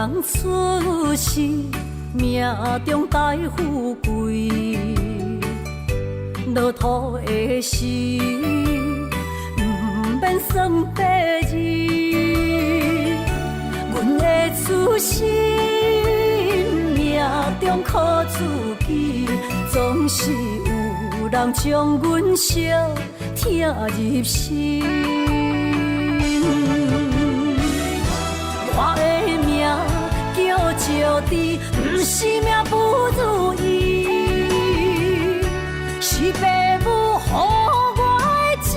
人出世，命中帶富貴，落土的時，毋免算八字。阮的出身，命中靠自己，總是有人將阮相疼入心。我的名叫石智，毋是命不如意，是爸母予我的志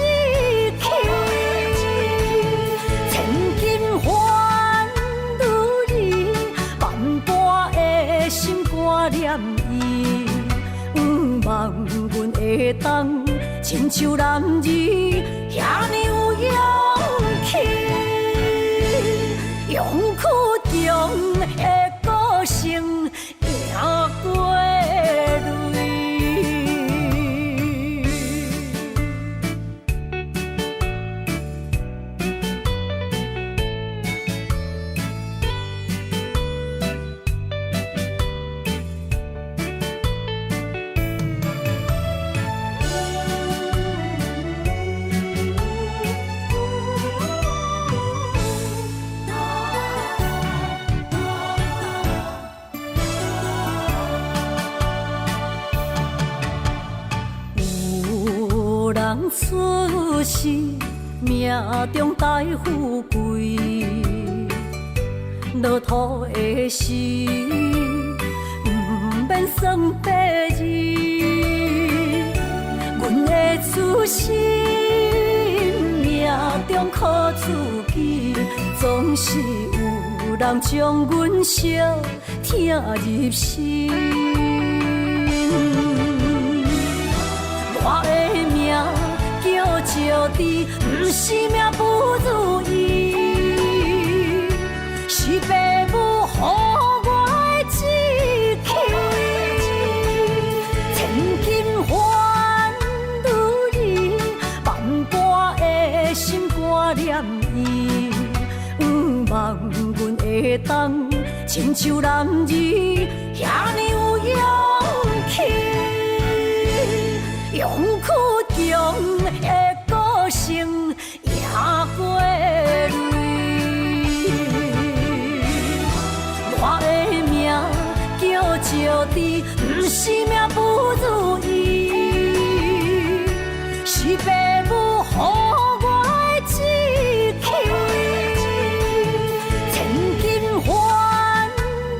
氣。千金還女兒，萬般的心肝念伊，毋望阮會當親像男兒遐爾有勇氣。勇氣強的個性贏過淚。有人出世，命中帶富貴，落土的時，毋免算八字。阮的出身，命中靠自己，總是有人將阮相疼入心。我的名叫石智，毋是命不如意，是爸母予我的志氣。千金還女兒，萬般的心肝念伊，毋望阮會當親像男兒遐爾有勇氣。勇氣強的個性贏過淚。我的名叫石智，毋是命不如意，是爸母予我的志氣。千金還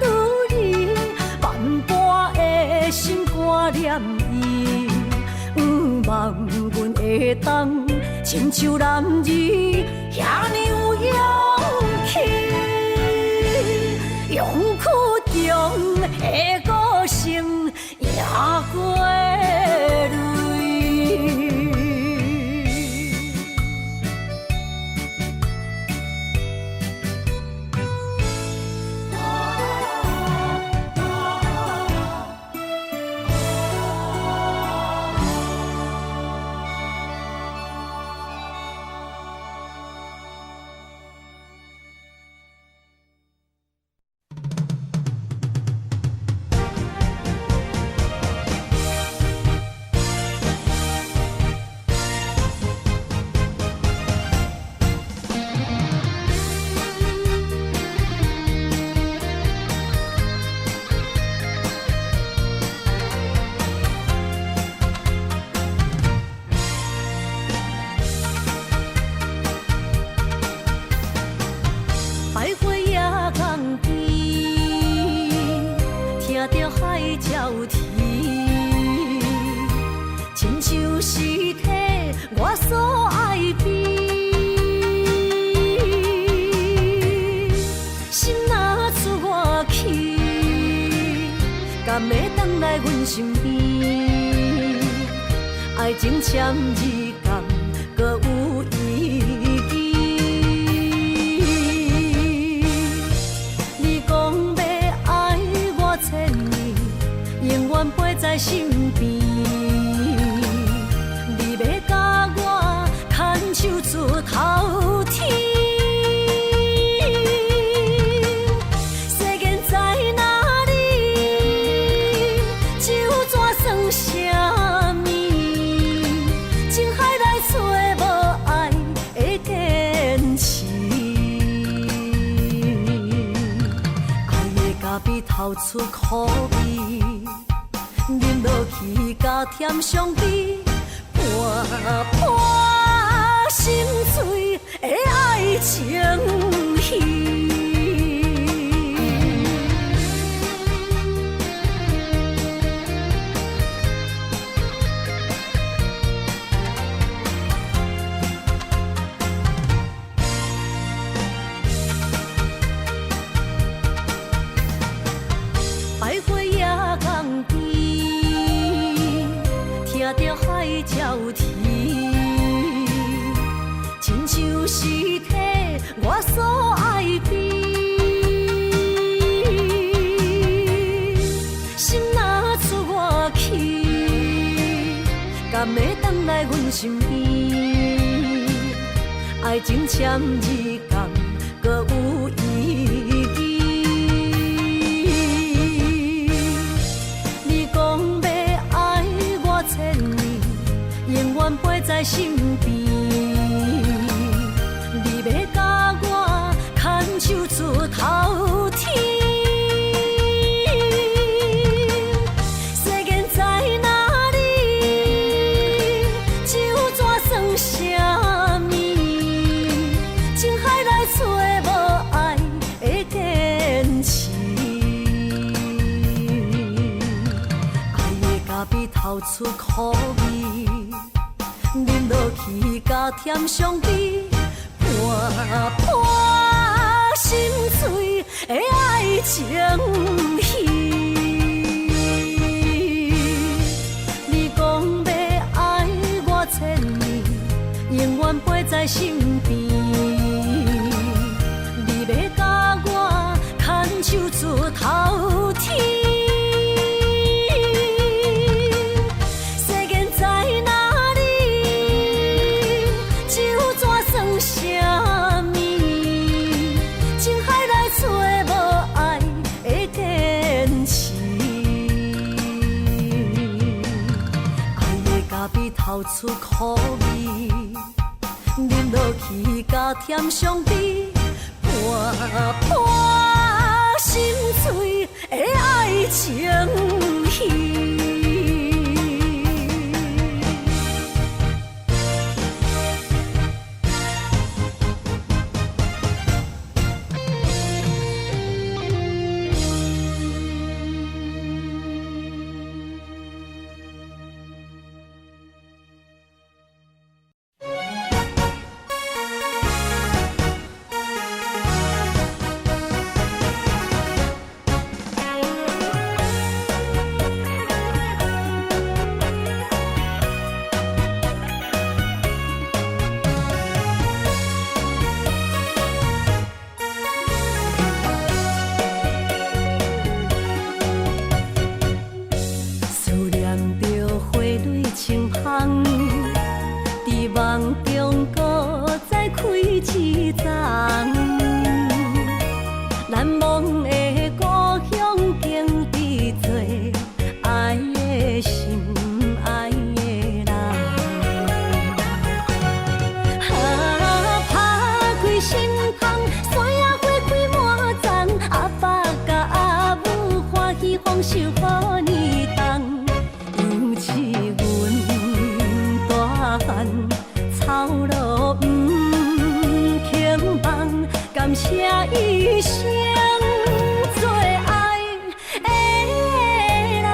女兒，萬般的心肝念伊，毋望阮會當親像男兒遐爾有勇氣。勇氣強的個性贏過淚。徘徊野港邊，聽著海鳥啼，親像是替我所愛悲。心若出外去，敢會轉來阮身邊？愛情簽字敢閣有意義？你講欲愛我千年，永遠陪在身邊。你欲共我牽手出頭天，世透出苦味，啉落去加添傷悲，半破心碎的愛情戲。徘徊野港邊，聽著海鳥啼，親像是替我所愛悲。心若出外去，敢會轉來阮身邊？愛情簽字敢閣有意義？你講欲愛我千年，永遠陪在身邊。你欲共我牽手出頭天，世間在哪裡？酒怎算啥物？情海內揣無愛的堅持。愛的咖啡透出苦味，啉落去加添傷悲，半破心碎的愛情戲。你講欲愛我千年，永遠陪在身邊。你欲共我牽手出頭天，世間在哪裡？酒怎算啥物？情海內揣無愛的堅持。愛的咖啡透出苦味，啉落去加添傷悲，半破心碎的愛情戲。思念著花蕊清芳，佇夢中閣再開一叢。難忘的故鄉景致多，愛的心，愛的人。啊，拍開心窗，山野花開滿叢，阿爸佮阿母歡喜豐收好年冬。尤其阮大漢，操勞毋肯放，感謝一生最愛的人。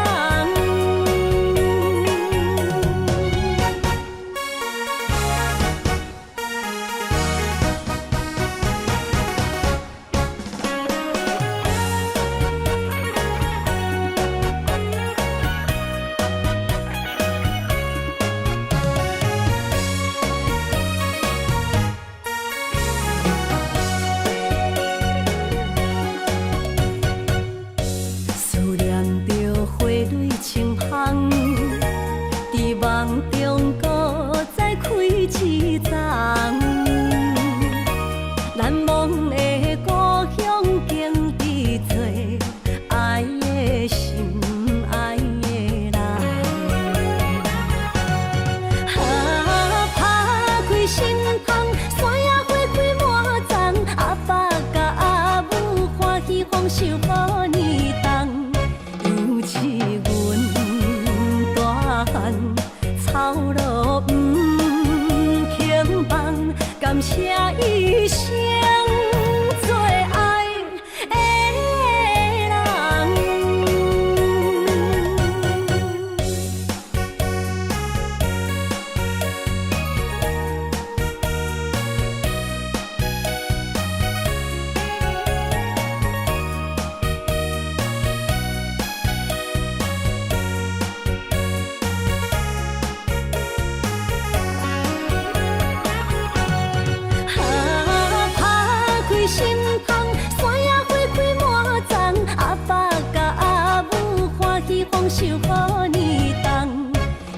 心痛。山野花開滿叢，阿爸佮阿母歡喜豐收好年冬。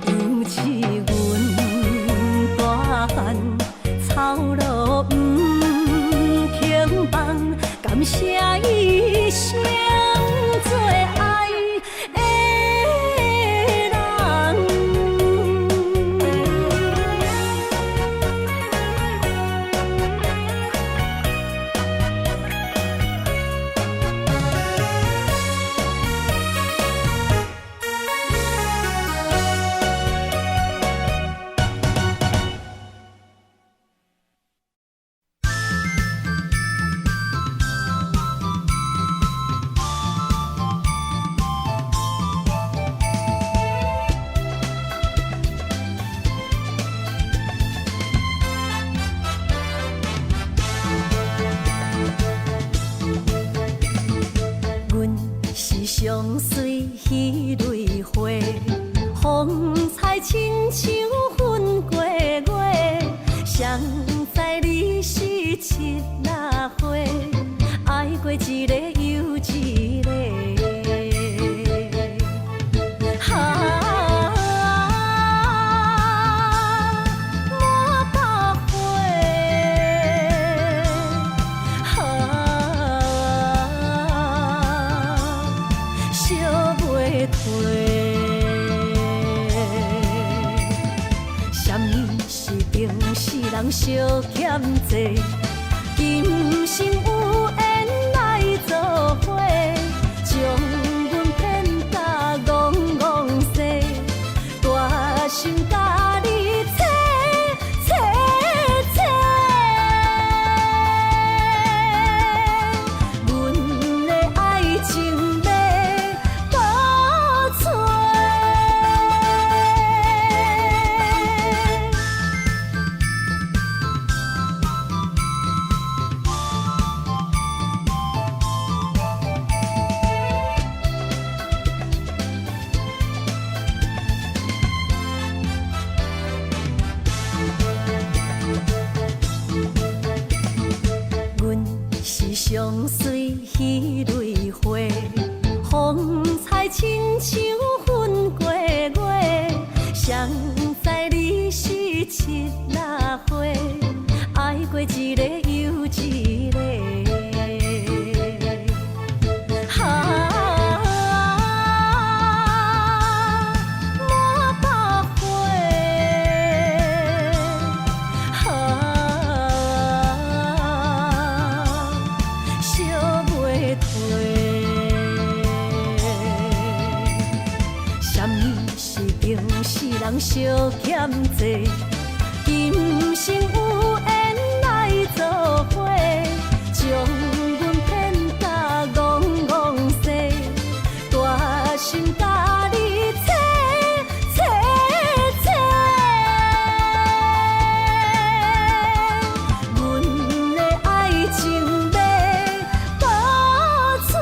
楊試阮大漢，操勞毋肯放，感謝伊生做愛的人。阮是上媠彼蕊花，風采親像粉過月。誰知你是七仔花，愛過一个又一个。啊，滿腹花，啊，燒袂褪。啥物是情死人相欠債？今生有緣來做伙，將阮騙甲戇戇踅，大心共你切切切。阮的愛情欲閣揣。阮是上媠彼蕊花，風采親像粉過月。誰知你是七仔花，愛過一个又一個。啊，滿腹花，啊，燒袂褪。啥物是情死人相欠債？今生有緣來做伙，將阮騙甲戇戇踅，大心共你切切切。阮的愛情欲閣揣。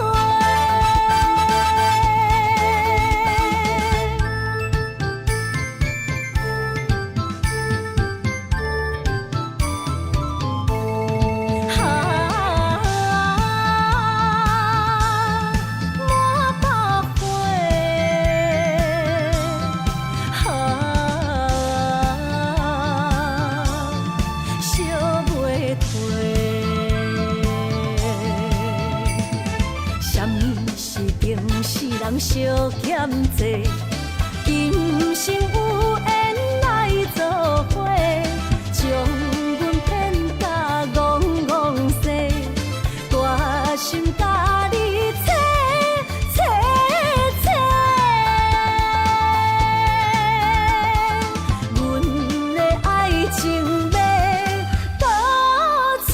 啊，滿腹花，啊，燒袂褪。啥物是情死人相欠債？今生有緣來做伙，將阮騙甲戇戇踅，大心共你切切切。阮的愛情欲閣揣。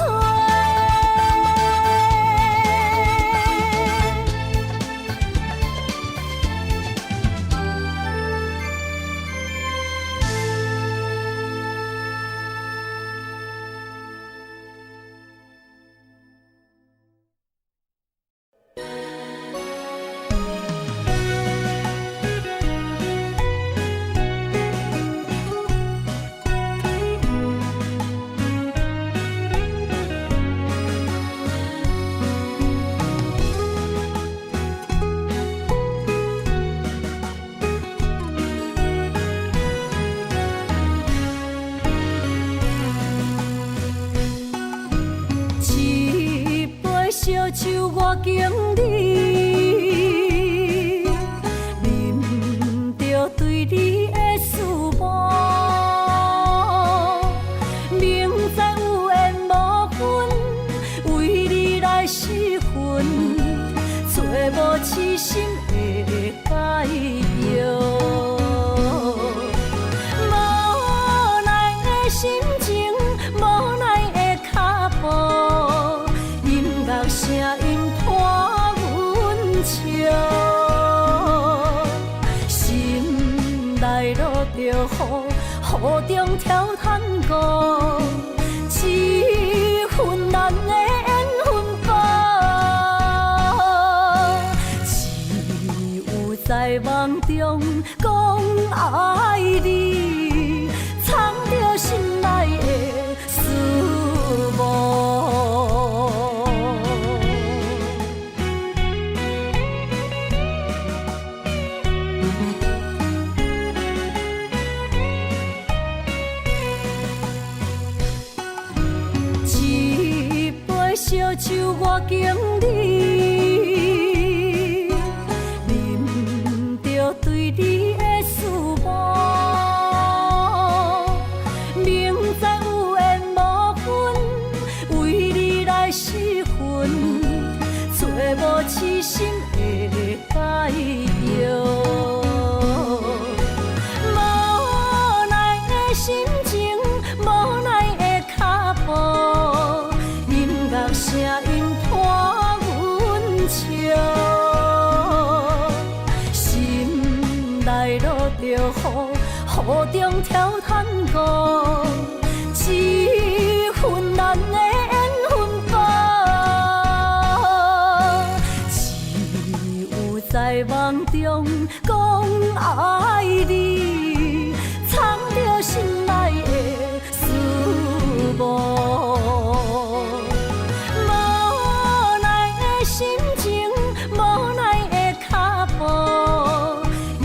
燒酒我敬你，啉著對你的思慕，明知有緣無份，為你來失魂，找無痴心的解藥。無奈的心情，無奈的跤步，音樂聲音伴阮笑，心內落著雨，雨中跳探戈，這份難的緣分簿，只有在夢中講愛你，藏著心內的思慕。一杯燒酒我敬你，啉著對你的思慕，明知有緣無份，為你來失魂，找無痴心的解藥。無奈的心情，無奈的跤步，音樂聲音伴阮笑，心內落著雨，雨中跳探戈，這份難的緣分簿，只有在夢中講愛你，藏著心內的思慕。無奈的心情，無奈的跤步，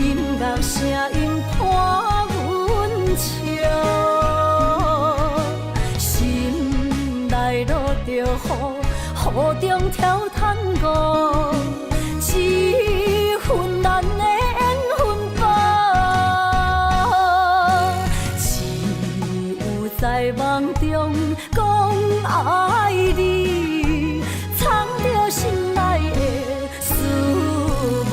音樂聲音伴阮笑，心內落著雨，雨中跳探戈，這份難的緣分簿，只有在夢中講愛你，藏著心內的思慕。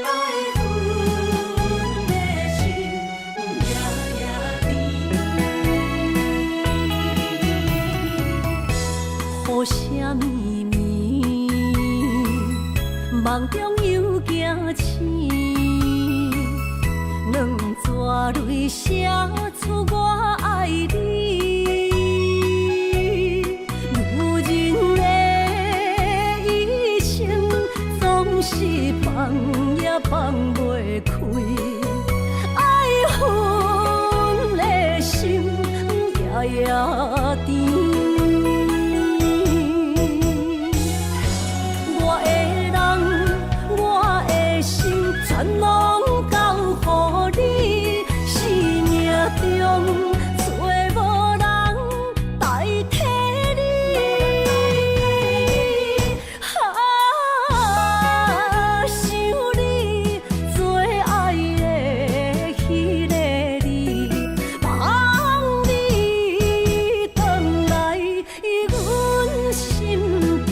愛恨的心夜夜甜，雨聲綿綿，夢中又驚醒，兩撮淚寫出我愛你。女人的一生總是放也放袂開，愛恨的心夜夜甜。我的人，我的心，全攏交予你。生命中找無人代替你。啊，想你最愛的彼个你，望你轉來阮身邊。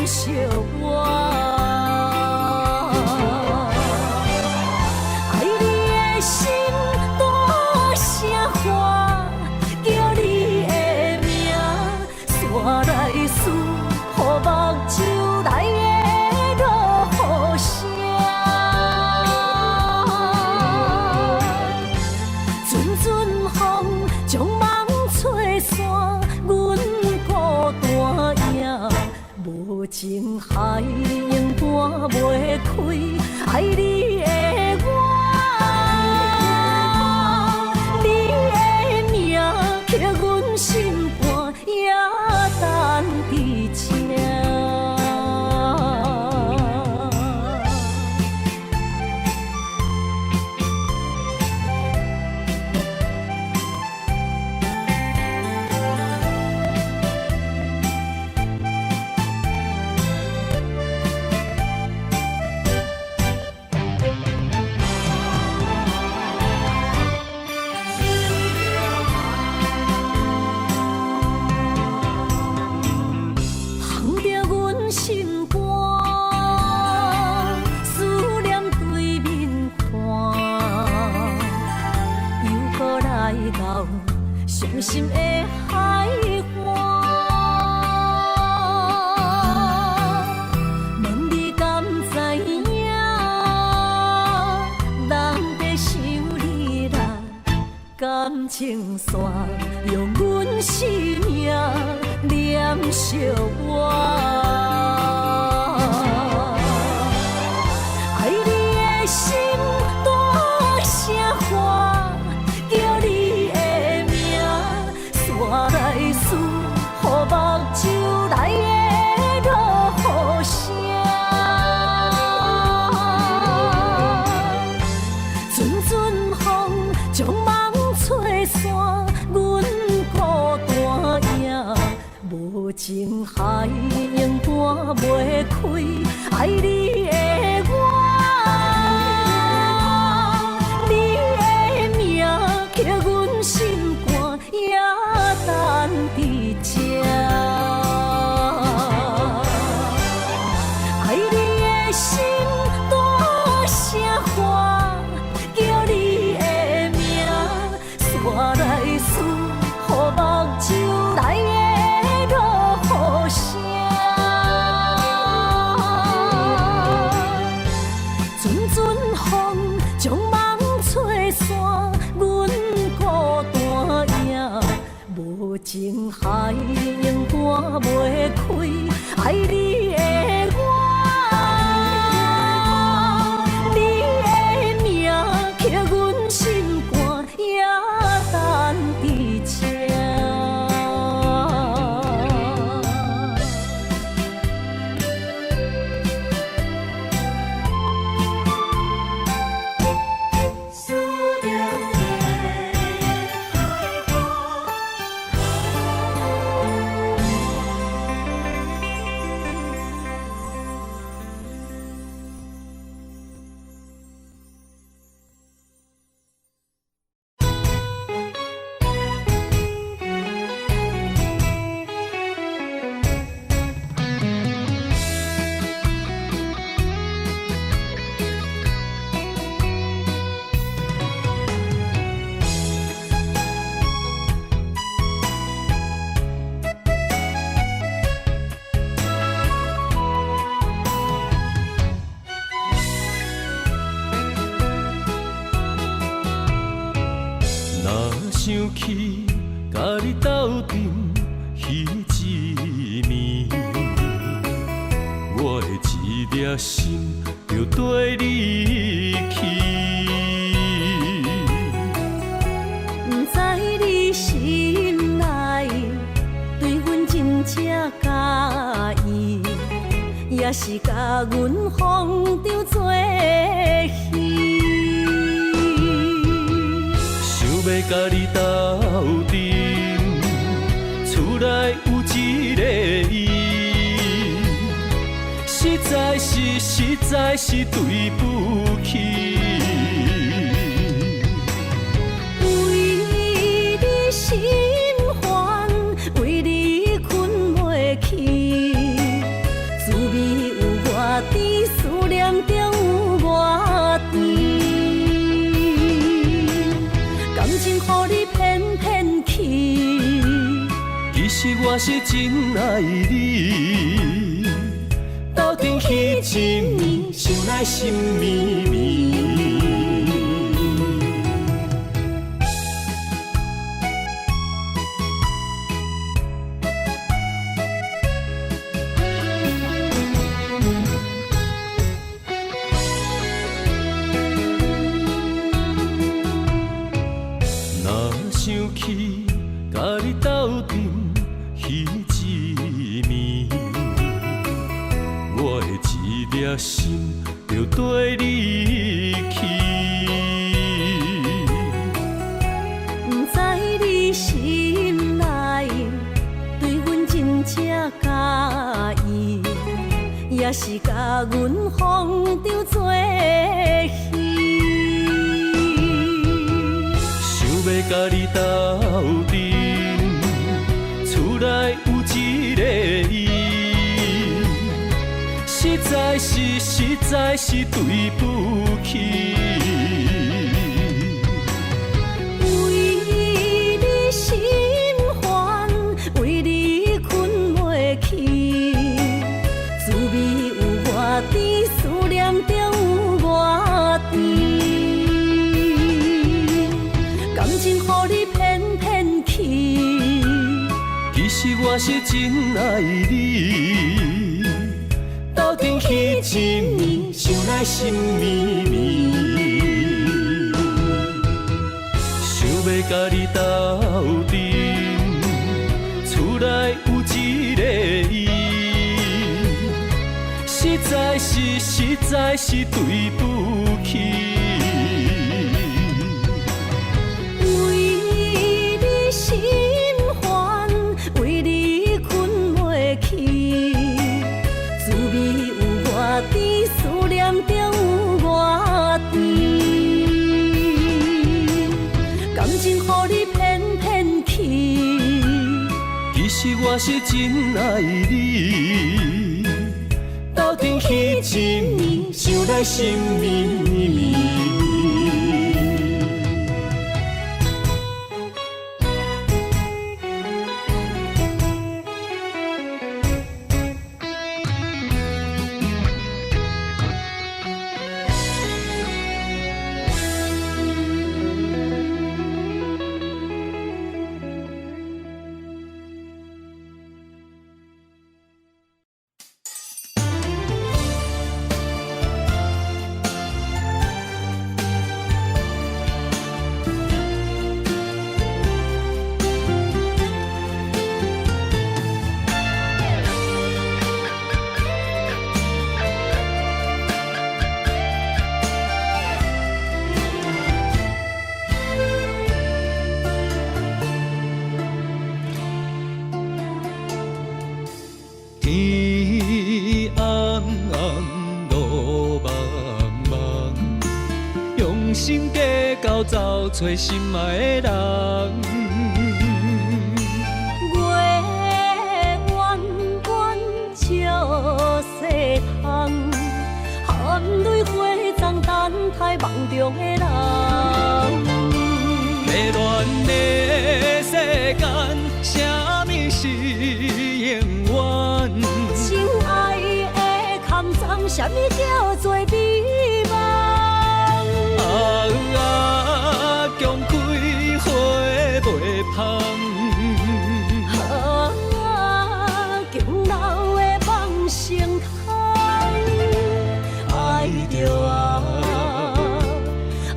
相活。愛你的心大聲喊，叫你的名，煞來思予目睭內的落雨聲。陣陣風將夢吹散，阮孤單影。無情海永搬袂開，愛你的我，你的名刻阮心肝，也等佇這。烘著阮心肝，思念對面看，又閣來到傷心的海岸。問你敢知影，人在想你啦，感情線用阮生命連相活。愛你的心大聲喊，叫你的名，煞來思予目睭內的落雨聲。陣陣風將夢吹散，阮孤單影。無情海永搬袂開，愛你的我，你的名刻阮心肝，也等佇這。愛你的心大聲喊，叫你的名，煞來思予目睭內的落雨聲。陣陣風將夢吹散，阮孤單影。無情海永搬袂開，愛你的我，你的名刻阮心肝，也等佇這。思念的海岸。若想起佮你鬥陣彼一暝，我的一粒心就綴你去。毋知你心內對阮真正佮意，抑是共阮風中做戲。想欲佮你鬥陣，厝內有一個伊，實在是對不起。為你心煩，為你睏袂去，自問是真愛你，鬥陣彼一暝，想來心綿綿。若想起佮你鬥陣彼一暝，我的一粒心就綴你去。毋知你心內對阮真正佮意，抑是共阮風中做戲。想欲佮你鬥陣，厝內有一个伊，實在是實在是對不起。為你心煩，為你睏袂去，滋味有偌甜，思念就有偌甜。感情予你騙騙去，其實我是真愛你，鬥陣彼一暝，想來心綿綿。想欲佮你鬥陣，厝內有一个伊，實在是實在是對不起。為你心煩，為你睏袂去，滋味有偌甜，思念就有偌甜。感情予你騙騙去，其實我是真愛你，鬥陣彼一暝，想來心綿綿。天暗暗，路茫茫，用心计較走揣心愛的人。月圓圓照世通，含淚回藏等待夢中的人。迷亂的世間，啥物是永遠？情愛的空葬，啥物叫做美夢？啊啊，強開花袂芳。啊，強留的夢成空，愛著啊，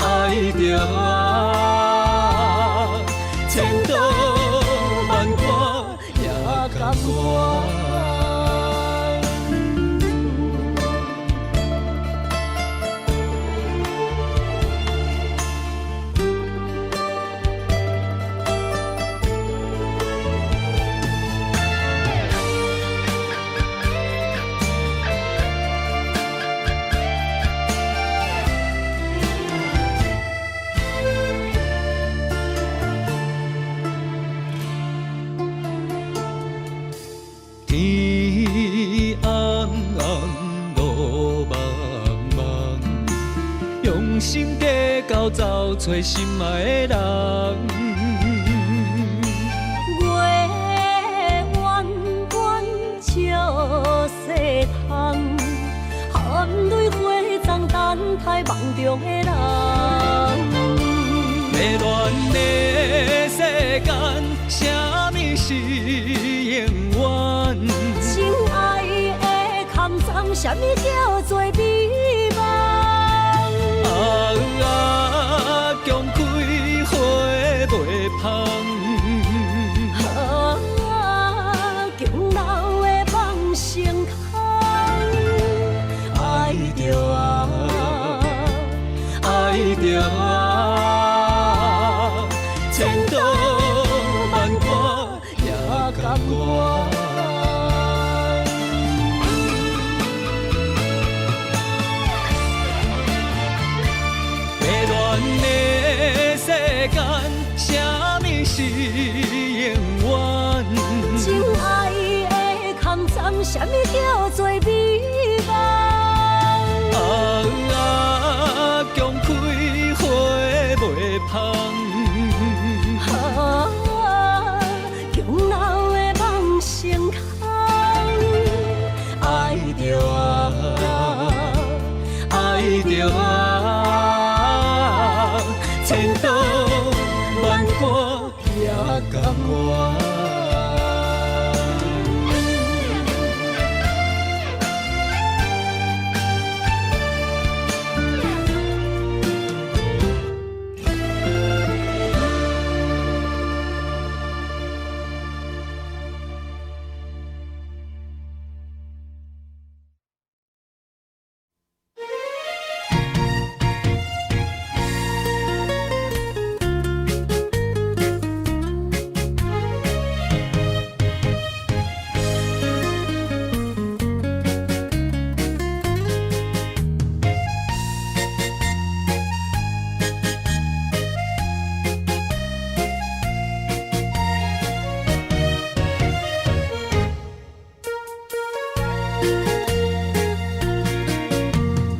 愛著啊，千刀萬割也甘願。天暗暗，路茫茫，用心计較走揣心愛的人。月圓開火葬等待夢中的人。迷戀的世間，啥物是永遠？情愛的空葬，啥物叫做美夢？啊啊，強開花袂芳。啊，強留的夢成空。愛著啊，愛著啊，千刀萬割也甘願。迷戀的世間，啥物是永遠？情愛的空葬，啥物叫做美夢？啊啊，強開花袂芳。啊，強留的夢成空。愛著啊，愛著啊，千刀萬割也甘願。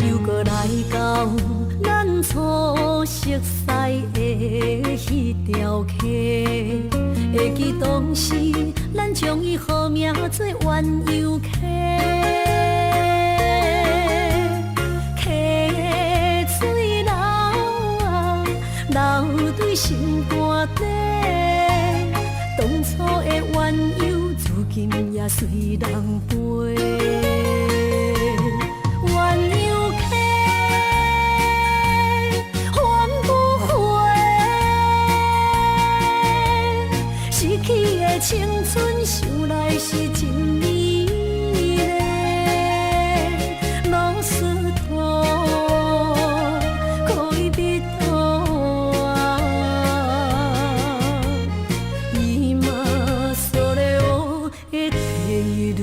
又閣來到咱初熟似的彼條溪，會記當時咱將伊號名做鴛鴦溪。溪水流啊，流對心肝底，當初的鴛鴦，如今也隨人飛。鴛鴦溪，還不回，失去的青春，想來是真美麗。ロスト戀人啊，今それを得ている。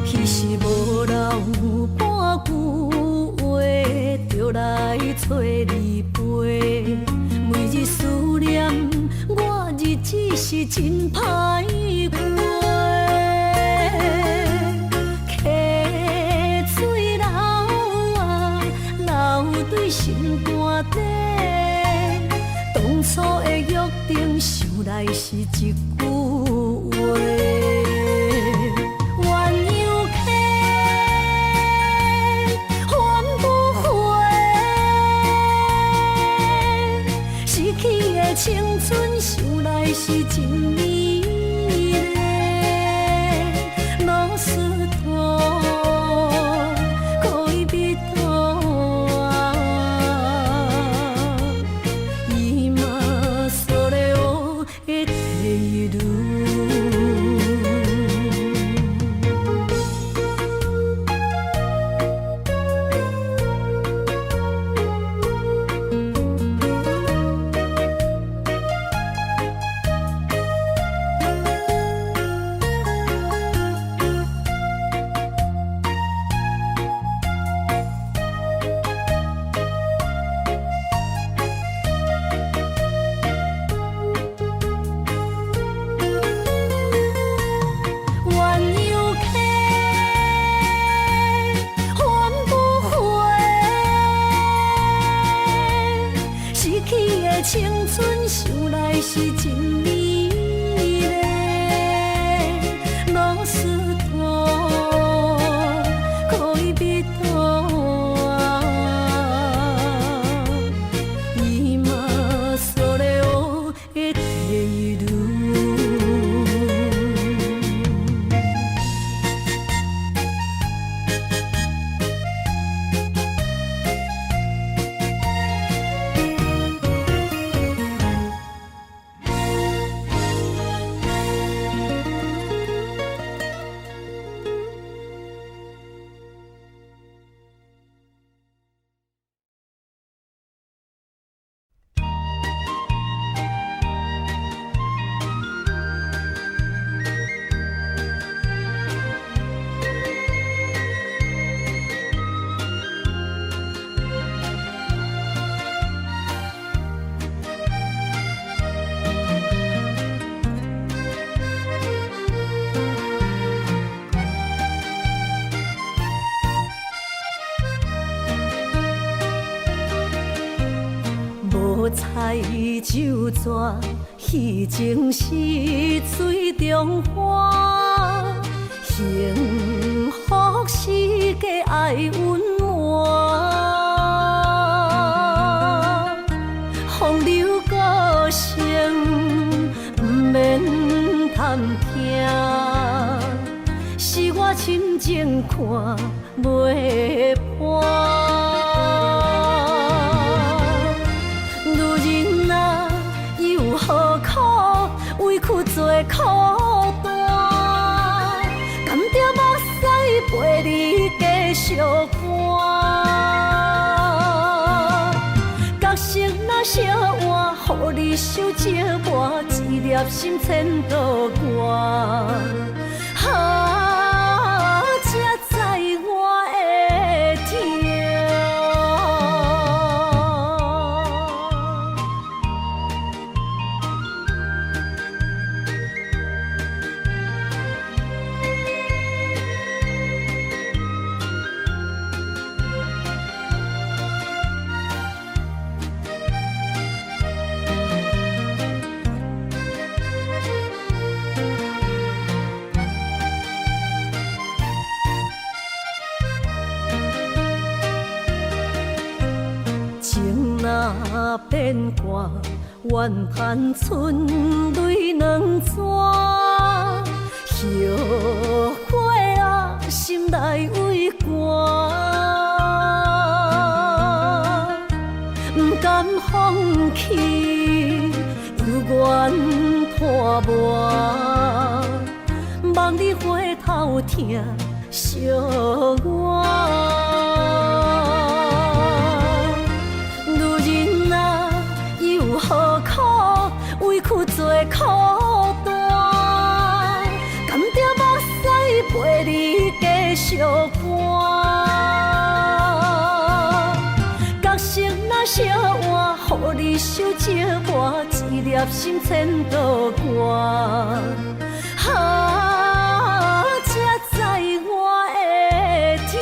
彼時無留半句話，就來揣你飛。每日思念，我日子是真歹過。溪水流啊，流對心肝底。當初的約定，想來是一句話。鴛鴦溪，還不回，失去的青春，想來是真美麗。ロスト戀人啊，今それを得ている。愛酒泉，彼情是水中花，幸福是假愛隱瞞，風流歌聲毋免探聽，是我深情看袂破。女人啊，又何苦委屈做苦單？含著目屎陪你繼續搬。角色若相換，予你受折磨，一粒心千度寒。啊，才知我的痛。情若變卦，怨嘆春淚兩逝。後悔啊，心內畏寒，毋甘放棄，猶願拖磨，望你回頭疼惜我。女人啊，又何苦委屈做苦單？含著目屎陪你繼續搬。角色若相換，予你受折磨，一粒心千度寒。啊，才知我的痛。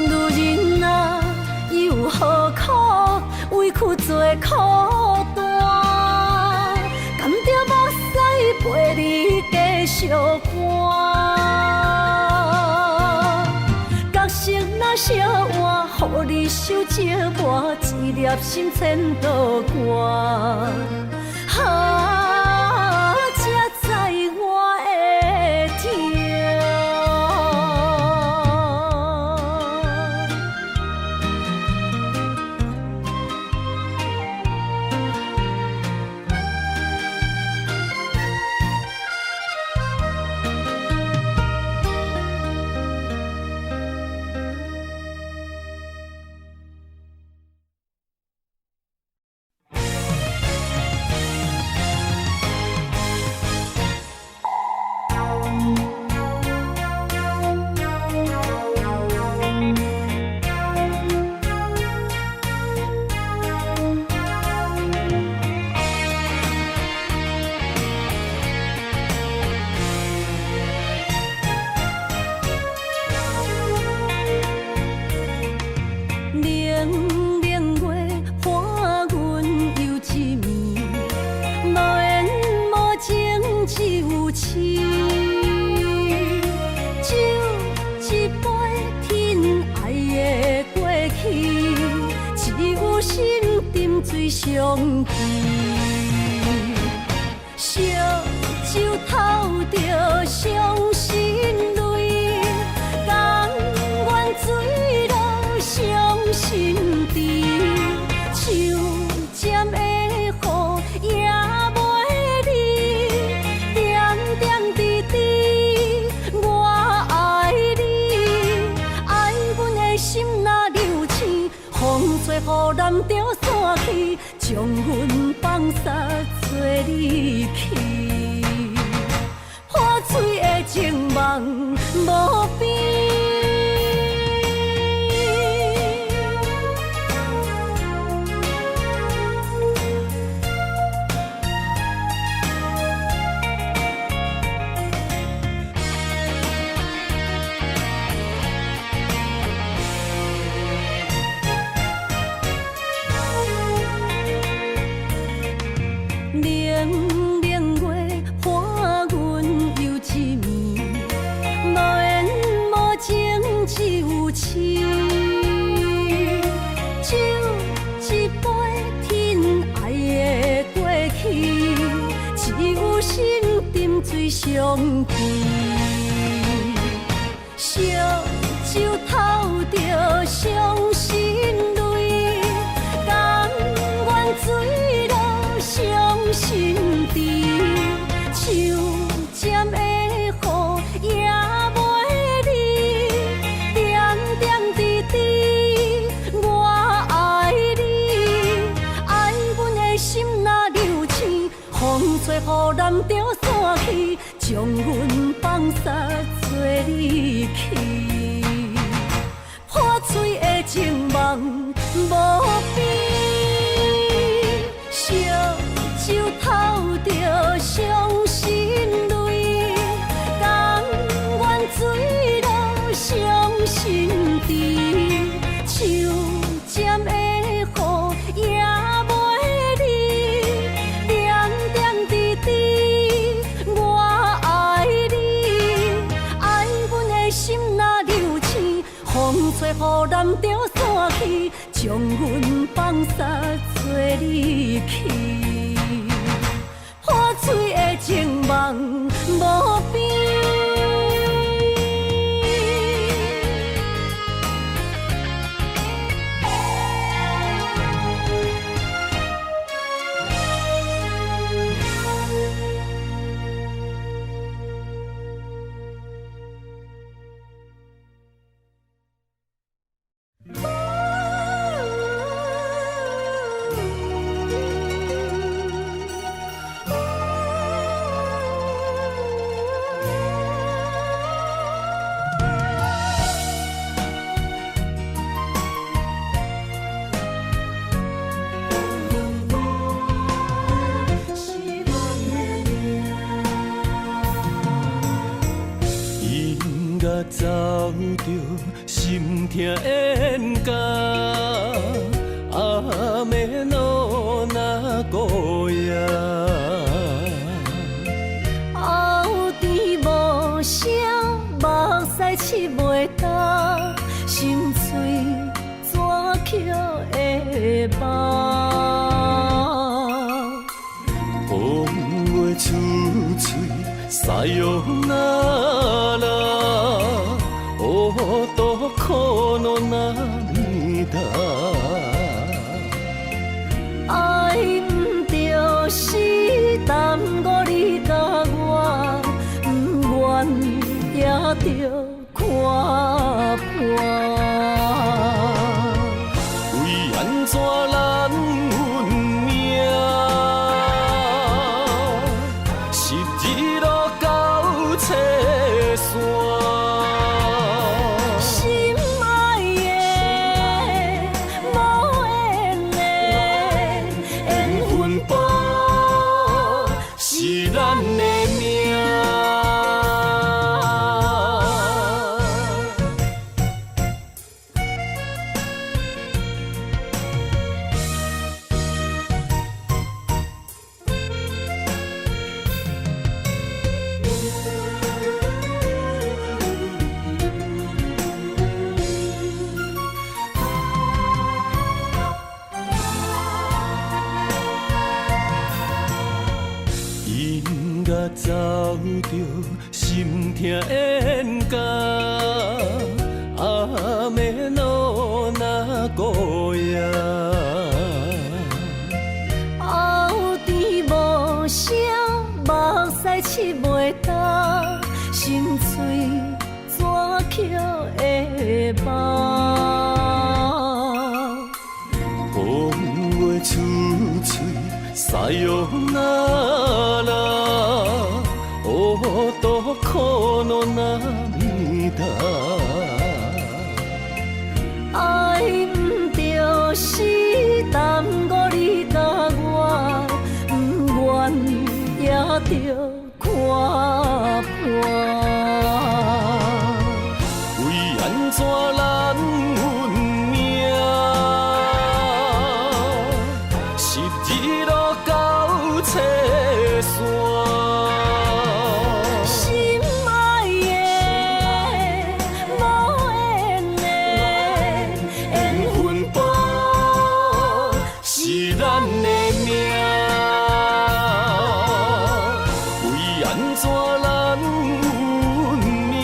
女人啊，又何苦委屈做苦單？含著目屎陪你繼續搬。角色若相換，予你受折磨，一粒心千度寒。啊，才知我的痛。冷冷月伴阮游一暝，無緣無情只有痴。酒一杯天愛的過去，只有心沉醉相記。燒酒透著傷心淚，甘願墜落傷心池。像針的雨也袂離，點點滴滴我愛你，愛阮的心若流星，風吹予人南就散去，將阮放捒做你去。破碎的情夢無邊。冷冷月伴阮游一暝，無緣無情只有痴。酒一杯天愛的過去，只有心沉醉相記。燒酒透著傷心淚，甘願墜落傷心池，像針的雨也袂離，點點滴滴我愛你，愛阮的心若流星，風吹予南就散去，將阮放捒做你去。破碎的情夢無邊，燒酒透著傷心淚，甘願墜落傷心池，像針的雨也袂離，點點滴滴我愛你，愛阮的心若流星，風吹予南就散去，將阮放捒做你去。破碎的情夢無邊。音乐走著心痛演甲，雨の名古屋。后甜無聲，目屎拭袂干，心碎怎捡會放？風月出嘴，さよなら，男の涙。愛毋就是耽誤你佮我，毋願也著看破。為按怎咱運命，十字路交切线。心愛的無緣的緣分簿，是咱的命。音乐走著心痛演甲，雨の名古屋。后甜無聲，目屎拭袂干，心碎怎捡會放？風さよなら男の涙。愛毋著是耽誤你佮我，毋願也著看破。為按怎咱運命，十字路交切線。心愛的無緣的緣分簿，是咱的命。為按怎咱運命，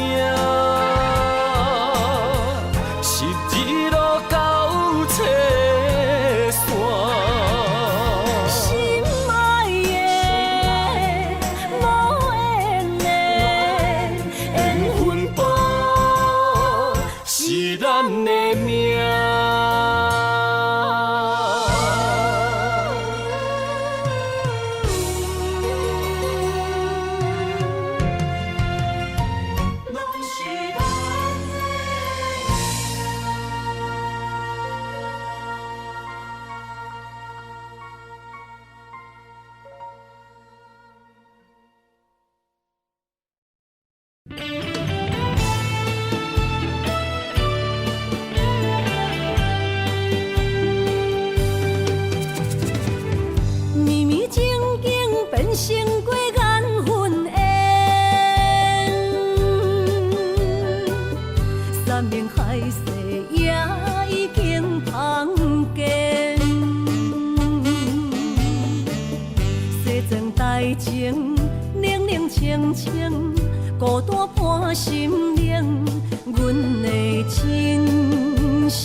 十字路交切線。心愛的無緣的緣緣分簿是咱的命。攏是咱的绵绵情景變成過緣分緣，山盟海誓也已經芳見，西裝大情冷冷清清，孤單伴心靈，阮的真心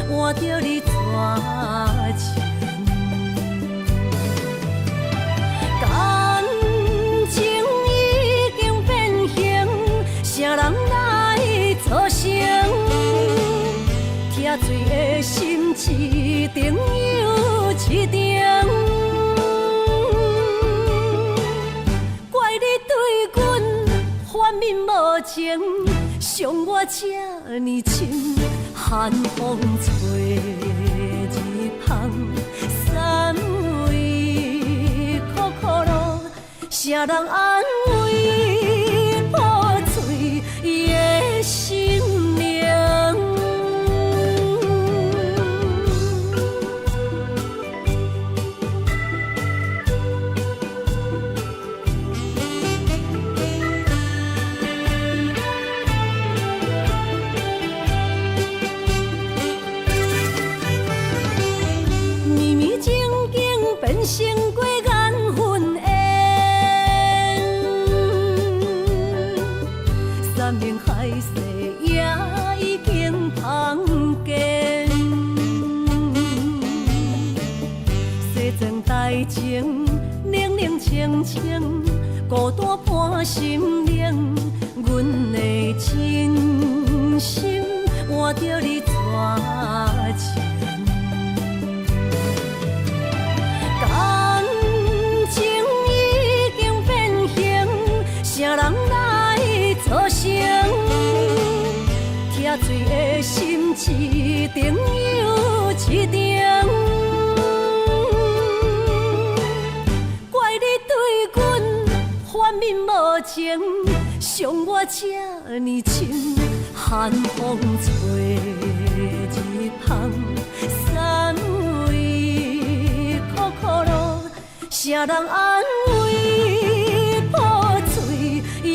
換著你絕情。感情已經變形，啥人來做成？拆碎的心一重又一重，怪你對阮反面無情，傷我這呢深。寒風吹日芳，三位苦苦路，啥人安慰破碎的心靈？綿綿情景變成過緣分緣，山盟海誓也已經芳見，西裝大情冷冷清清，孤單伴心靈，阮的真心換著你絕情。感情已經變形，啥人來做成？拆碎的心一重又一重，怪你對阮反面無情，傷我這呢深。寒風吹日芳，三位苦苦路，啥人安慰破碎的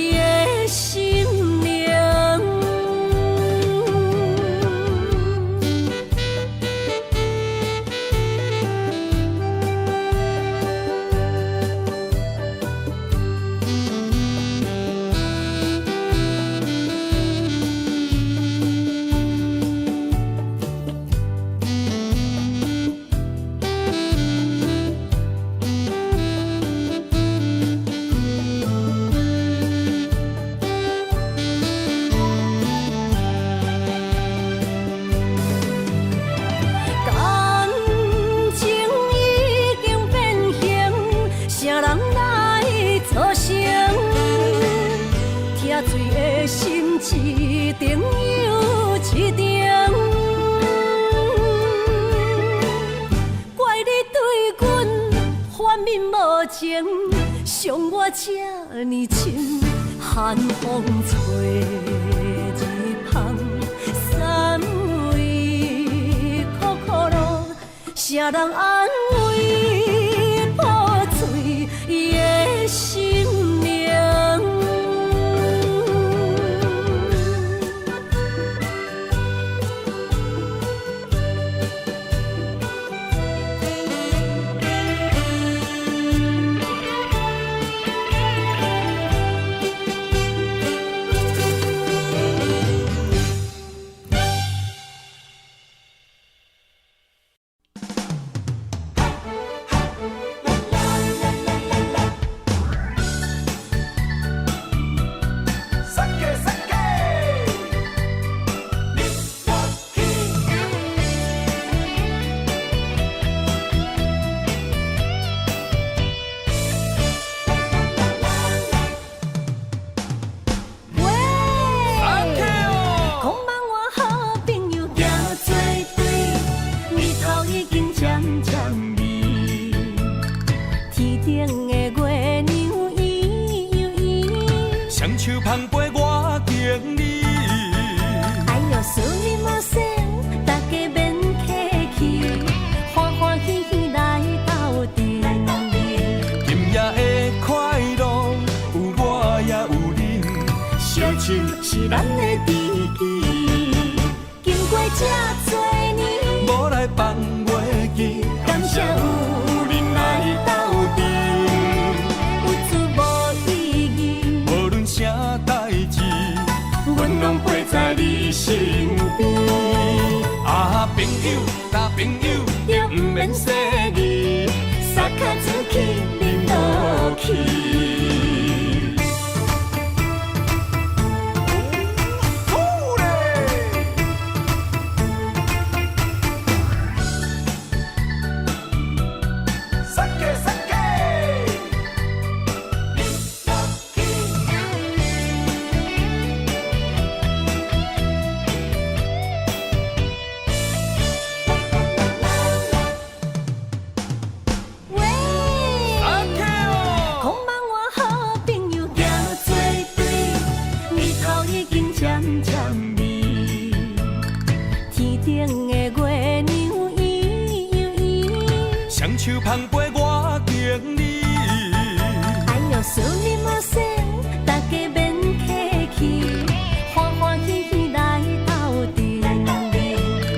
心靈？心一程又一程。怪你對阮反面無情，傷我這呢深。寒風吹日芳，三位苦苦路，誰人安慰破碎的心靈？喂，空望我好朋友行做對，日頭已經漸漸暝，天頂的月娘圓又圓，雙手捧杯我敬你。哎喲，すみません，大家免客氣，歡歡喜喜來鬥陣。今夜的快樂有我也有恁，相手是咱的知己，經過這多年，無來放袂記，感謝有恁來鬥陣，有出無意義，無論啥代誌，阮攏陪在你身邊。啊，朋友，大朋友，毋免說字，三跤出去，面落去。好咧。三个三个。喂，空望我好朋友行做對，日頭已經漸漸暝，天頂的月娘圓又圓，雙手捧杯我敬你。哎喲，すみません，大家免客氣，歡歡喜喜來鬥陣。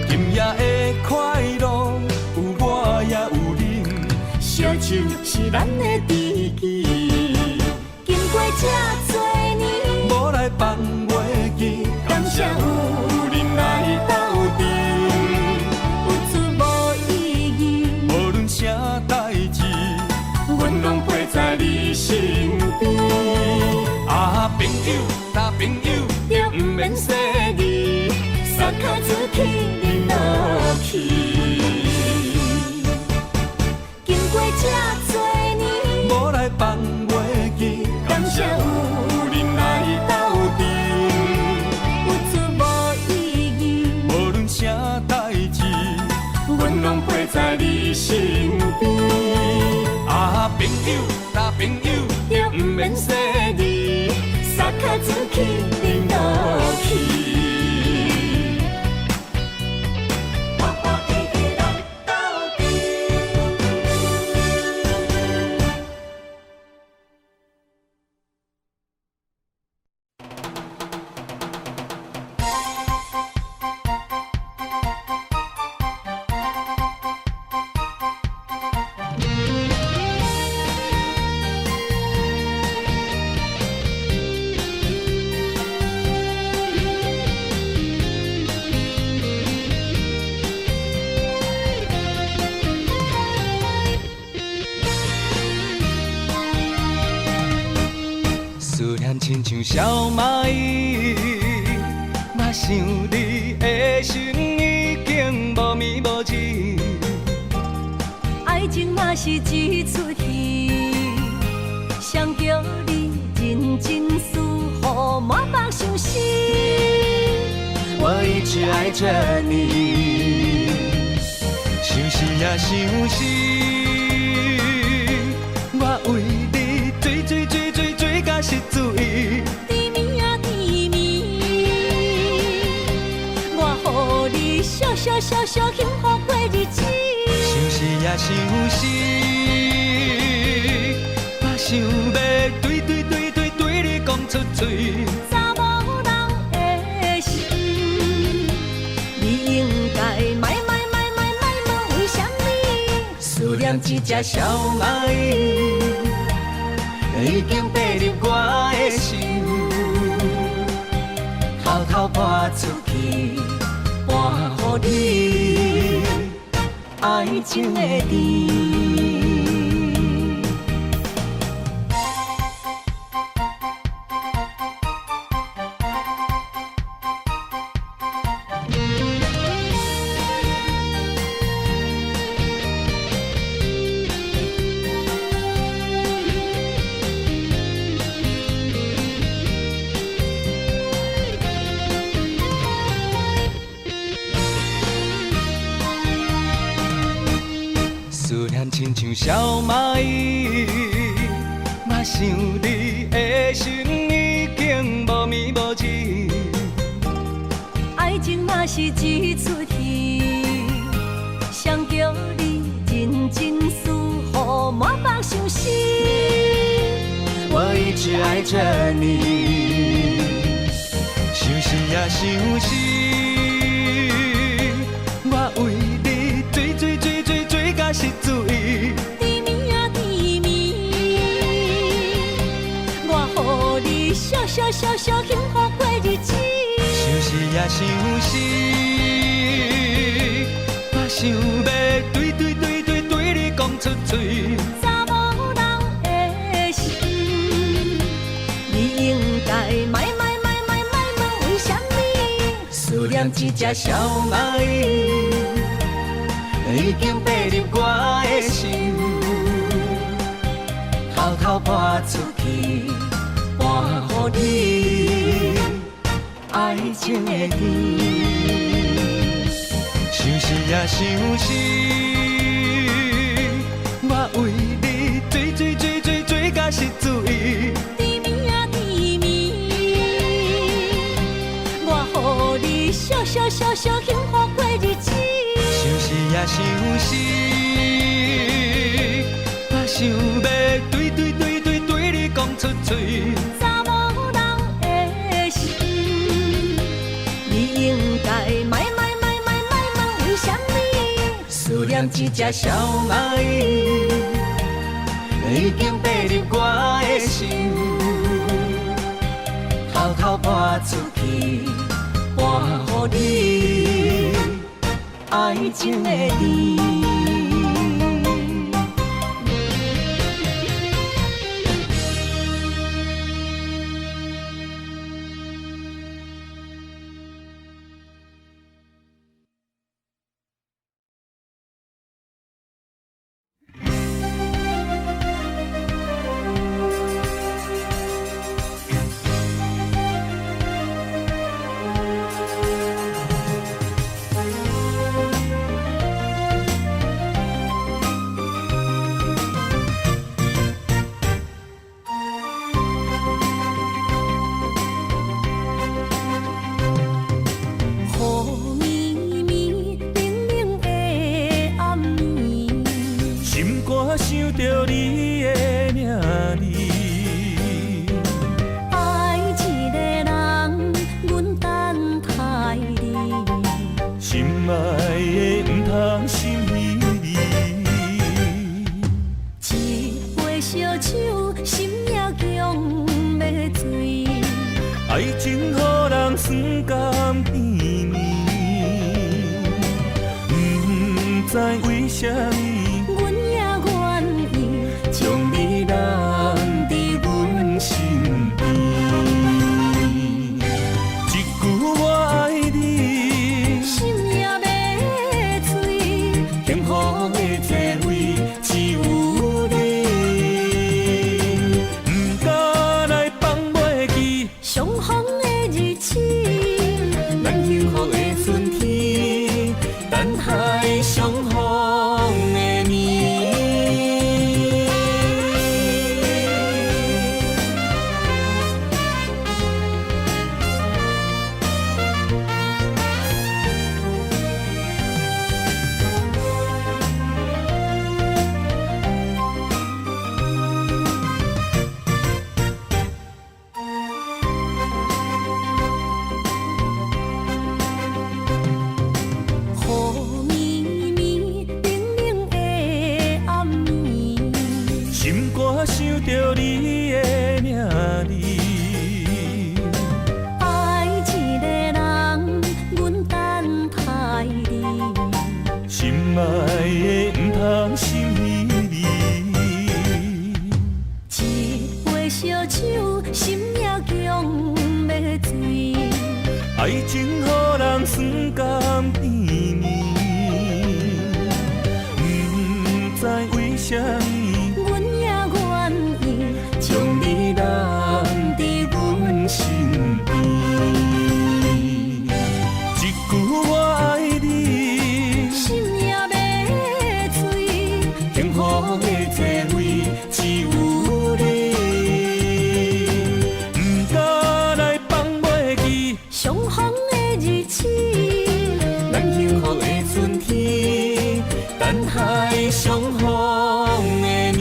今夜的快樂有我也有恁，相手是咱的知己，經過這多年，無來放袂記，感謝有恁來鬥陣，有出無意義，無論啥代誌，阮攏陪在你身邊。啊，朋友，大朋友，毋免說字，三跤出去，面落去。經過這多年，無來放袂記，感謝有恁來鬥陣，有出無意義，無論啥代誌，阮攏陪在你身邊。啊，朋友，大朋友，毋免說字，三跤出去，面落去。歡歡喜喜來鬥陣。思念親像小螞蟻，嘛想你的心已經無眠無志。愛情若是一齣戲，誰叫你認真輸予滿目相思。愛著你。相思啊相思，我為你醉醉醉醉醉甲失醉。甜蜜啊甜蜜，我予你惜惜惜惜幸福過日子。相思啊相思，我想欲對對對對對你講出嘴。查某人的心，你應該莫莫莫莫莫問為啥物。思念這隻小螞蟻，已經爬入我的心，偷偷搬出去，搬予你愛情的甜。思念親像小螞蟻，我想你的心已經無眠無志。愛情若是一齣戲，誰叫你認真輸予滿腹相思。我一直愛著你，相思啊相思，我為你醉醉醉醉醉甲失醉。甜蜜啊甜蜜，我予你惜惜惜惜幸福過日子。相思啊相思，我想欲對對對對對你講出嘴。查某人的心，你應該莫莫莫莫莫問為啥物。思念這隻小螞蟻，已經爬入我的心，偷偷搬出去，搬予你愛情的甜。相思啊相思，我為你醉醉醉醉醉甲失醉。甜蜜啊甜蜜，我予你惜惜惜惜幸福過日子。相思啊相思，我想欲對對對對對你講出嘴。查某人的心，你應該莫莫莫莫莫問為啥物。思念這隻小螞蟻，已經爬入我的心，偷偷搬出去，搬予你愛情的甜。雨暝暝冷冷的暗暝，心肝想著你的名字。愛一个人，阮等待你。心愛的毋通心稀微。一杯燒酒，心也強欲醉。愛情予人酸甘甜暝，毋知為啥物，阮也願意將你攬佇阮身邊。一句我愛你，心也欲醉。幸福的座位只有你，毋敢來放袂記相逢的日子，咱幸福的春天。心也強欲醉。愛情予人酸甘甜蜜，毋知為啥物，阮也願意將你攬佇阮身邊。一句我愛你，心也欲醉。幸福的座位只有你，毋敢來放袂記。相逢的日子，咱幸福的春天，等待相逢的暝。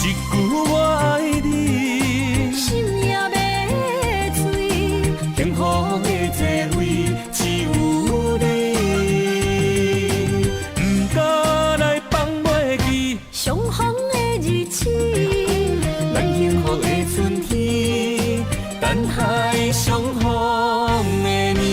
一句我愛你，心也欲醉。幸福的座位只有你，毋敢來放袂記。相逢的日子，咱幸福的春天，等待相逢的暝。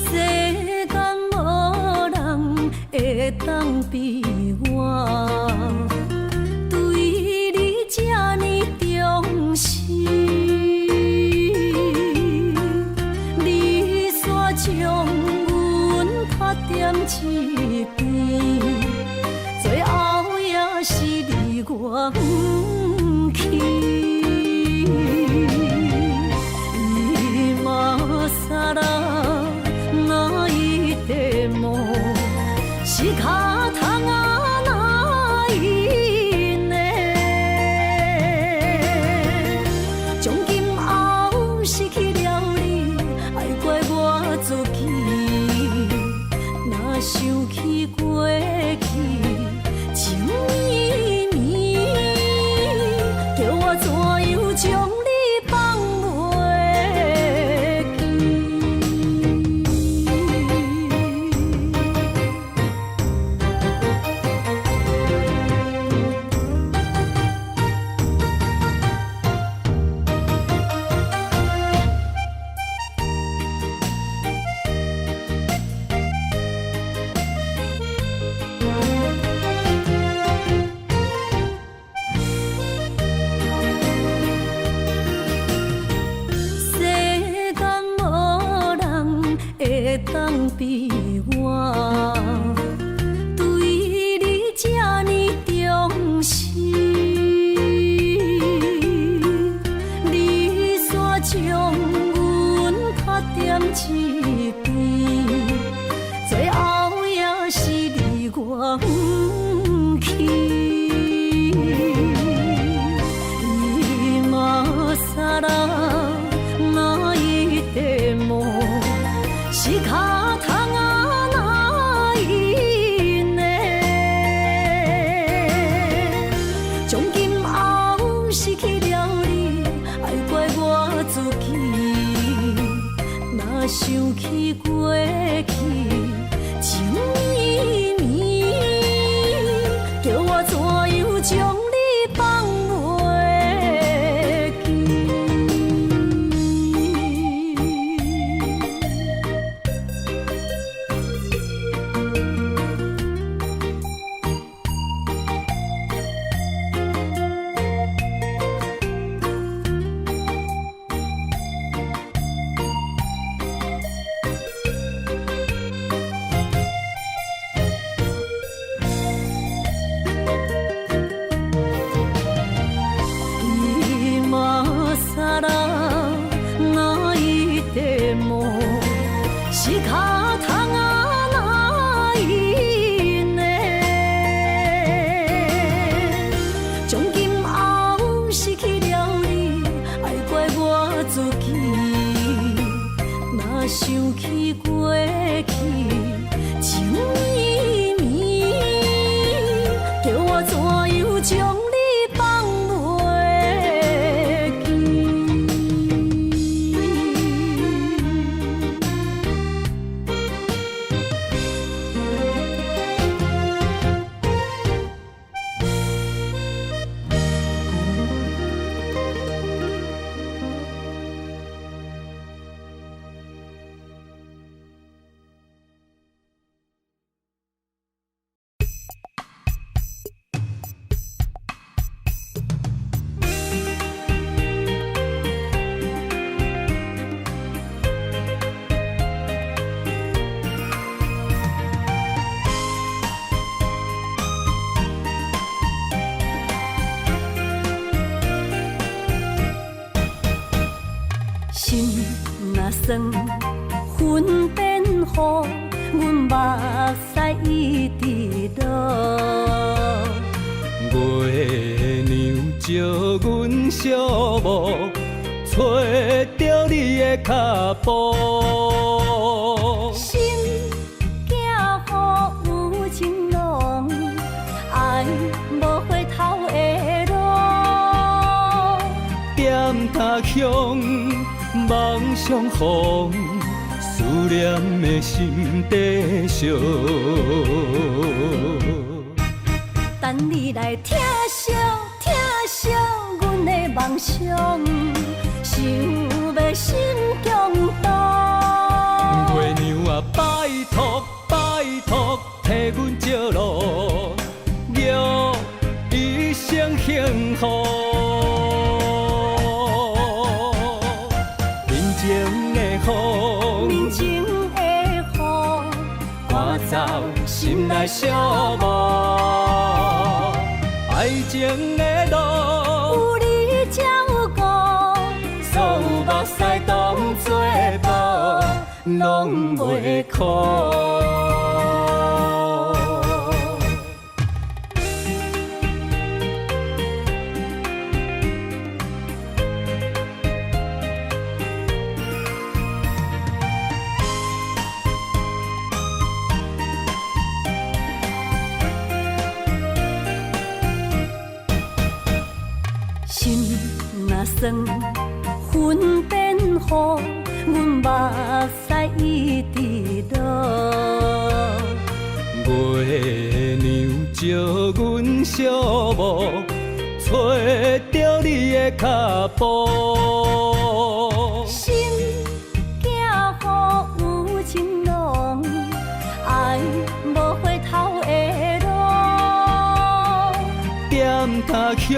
世間無人會當比我，對你這呢重視。你煞將阮拍踮一邊，最後也是離我遠去。今更泣いても仕方がないね。從今後失去了你，愛怪我自己。若想起過去情綿綿，叫我怎樣將你放袂記？酸，粉变雨，阮目屎一直落。月娘照阮寂寞，揣著你的跤步。心惊雨有情浓，爱无回头的路。点他乡梦相逢，思念的心在烧。等你来疼惜疼惜阮的梦想，想欲心强动。月娘啊，拜托拜托，替阮照路，玉一生幸福。面前的风，面前的雨，赶走心内寂寞。爱情的路，有你照顾，所有目屎当作布，拢袂苦。心若酸，粉变雨，阮目屎一直落。月娘照阮寂寞，揣著你的跤步。心惊雨有情浓，爱无回头的路。点他乡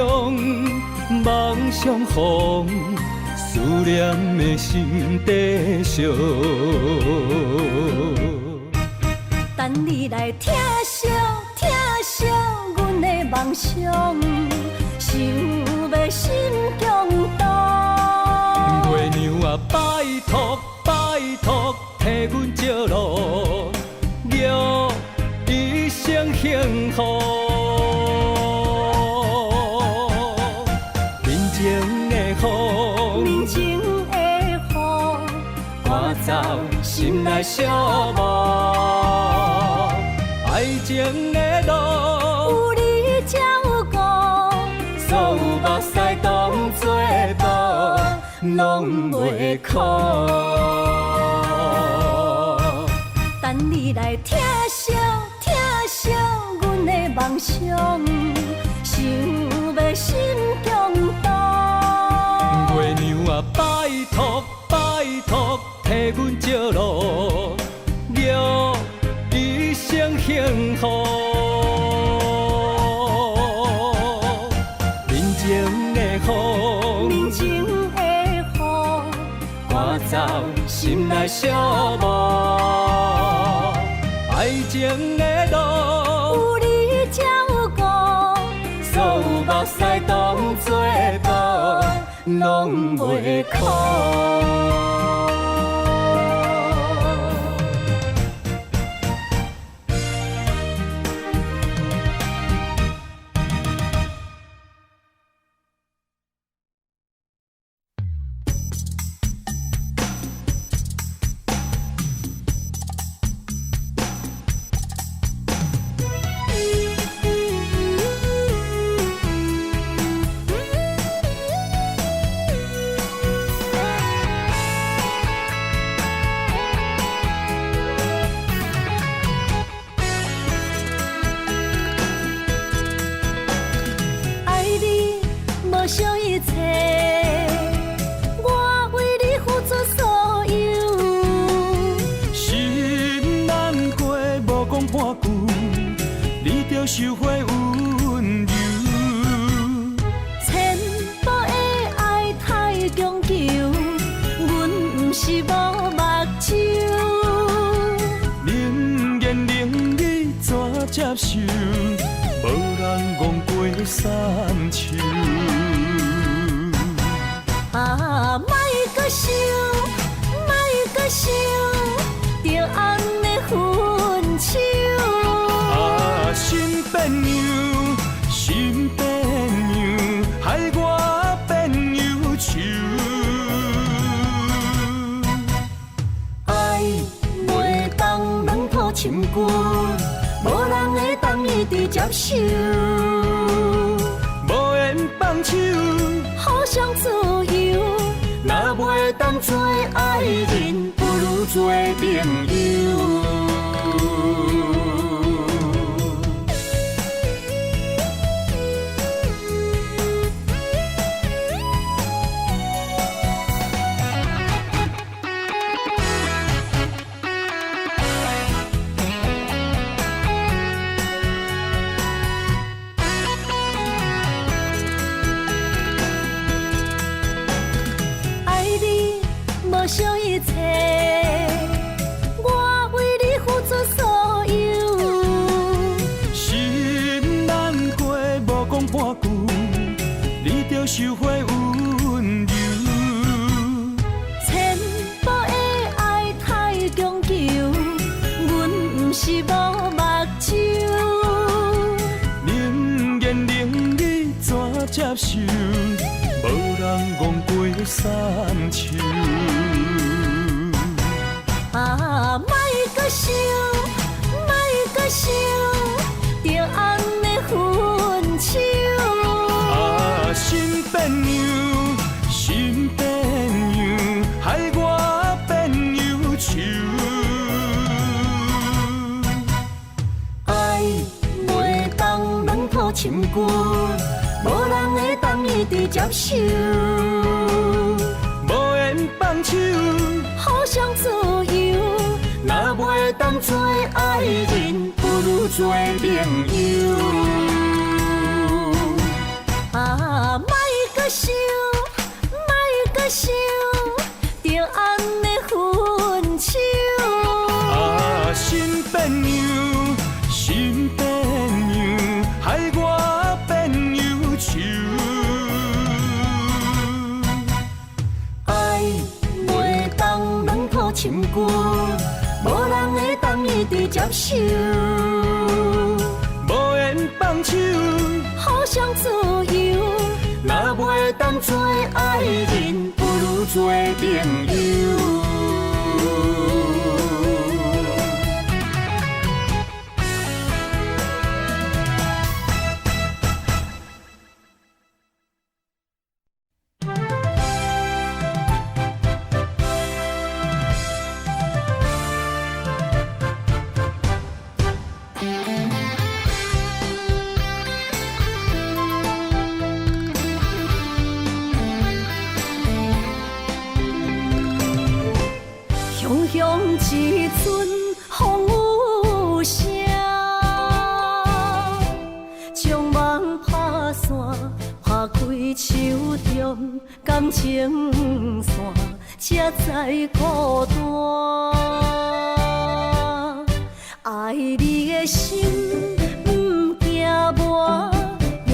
梦相逢，思念的心在烧。等你来疼惜疼惜阮的梦想，想欲心强动。月娘啊，拜托拜托，替阮照路，玉一生幸福。面前的风，面前的雨，赶走心内寂寞。爱情的路，有你照顾，所有目屎当作布，拢袂苦。等你来疼惜疼惜阮的梦想，想欲心强动。月娘啊，拜托拜托，替阮照路，玉一生幸福。面前的风，面前的雨，赶走心内寂寞。爱情的路，有你照顾，所有目屎当作布，拢袂苦。爱你无惜一切，我为你付出所有。心难过，无讲半句，你就收回温柔。浅薄的爱太强求，阮毋是无目睭。冷言冷语怎接受？无人戆过三秋。啊，莫阁想，莫想，就按呢分手。啊，心變樣，心變樣，害我變憂愁。愛袂當兩土深舊，無人會當一直接受。無緣放手，互相自由。若袂當做愛人，不如做朋友。愛你無惜一切，我為你付出所有。心難過，無講半句，你著收回溫柔。淺薄的愛太強求，阮毋是無目睭。能言能語怎接受？無人戇過三秋。啊，莫閣想，莫閣想，就按呢分手。啊，心變樣，心變樣，害我變憂愁。愛袂當兩土深舊，無人會當一直接受。無緣放手，互相自由。若袂當做愛人，不如做朋友。啊，莫閣想，莫閣想，就按呢分手。啊，心變樣，心變樣，害我變憂愁。愛袂當兩土深舊，無人會當一直接受。無緣放手，互相自由。若袂當做愛人，不如做朋友。雄雄一陣風雨聲，將夢拍散，拍開手中感情線，才知孤單。愛你的心不驚磨，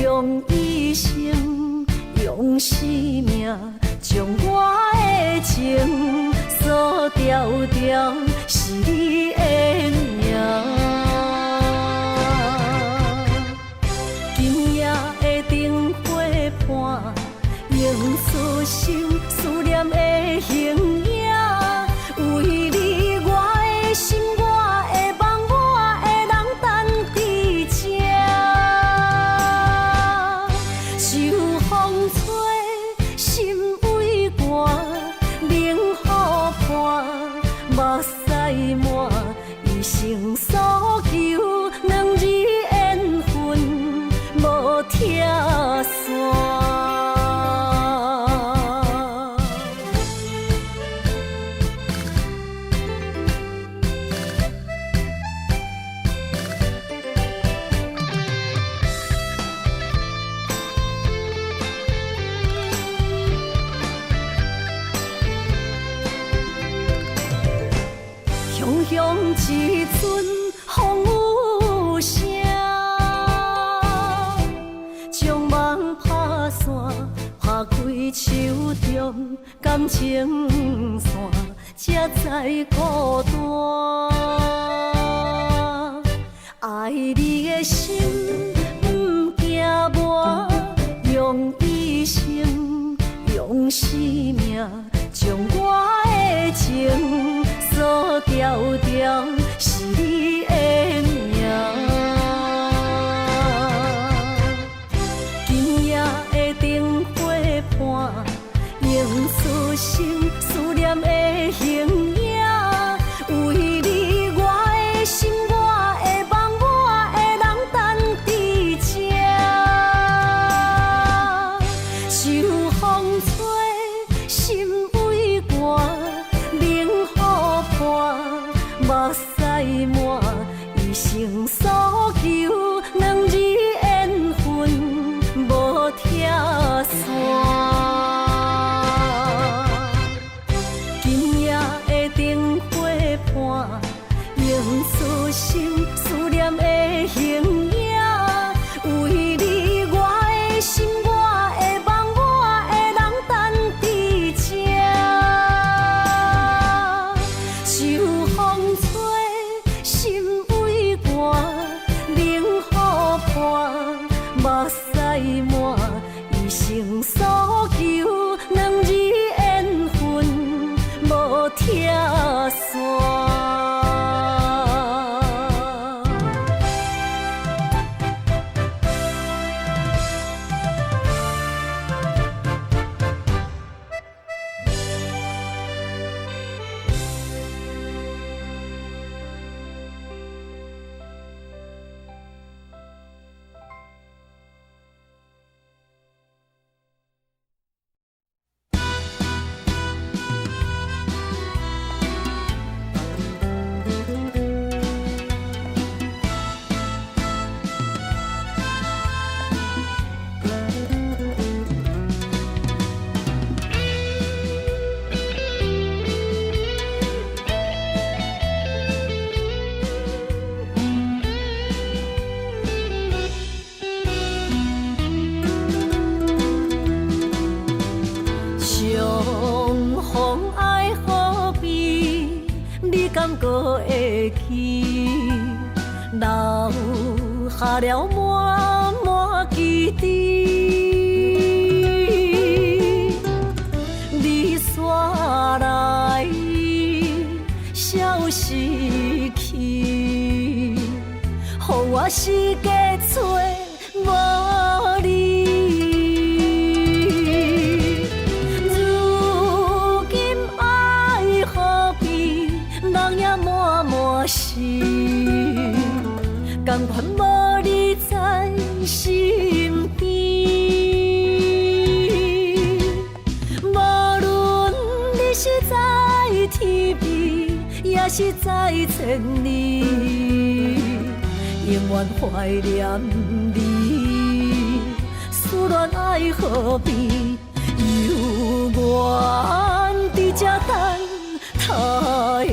用一生，用生命，將我的情鎖牢牢，是你的名。今夜的燈火伴，映出心思念的形影。為你，我的心，我的夢，我的人等佇這。秋風吹，心畏寒，冷雨伴，目屎滿，一生所求，兩字緣分無拆散。雄雄一陣風雨聲，將夢拍散，拍開手中感情線，才知孤單。愛你的心毋驚磨，用一生，用生命，將我的情鎖牢牢，是你的名。今夜的燈火伴，映出心思念的形影。為你我的心，我的夢，我的人等佇這。秋風吹，心畏寒，冷雨伴，目屎滿，一生所求，兩字緣分無拆散。今夜的燈火伴，映出心思念的形影。為你我的心，我的夢，我的人等佇這。秋風吹，心畏寒，冷雨伴，目屎滿，一生所求，兩字緣分無拆散。相逢愛何必？你敢閣會記？留下了滿滿記憶。你煞來消失去，予我四界找無你。如今愛何必？人影滿滿是，甘願無你在身邊。無論你是在天邊，抑是在千里，永遠懷念你。思戀愛何必？猶原佇這等待你。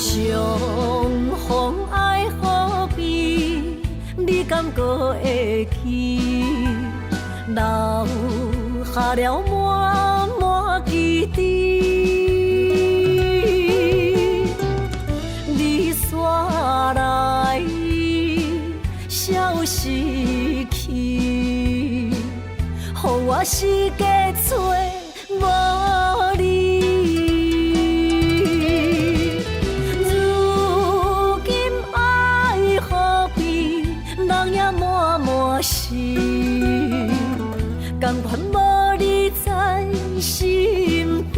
相逢愛何必？你敢閣會記？留下了滿滿記憶。你煞來消失去，予我四界找無你。如今愛何必？人影滿滿是，甘願無你在身邊。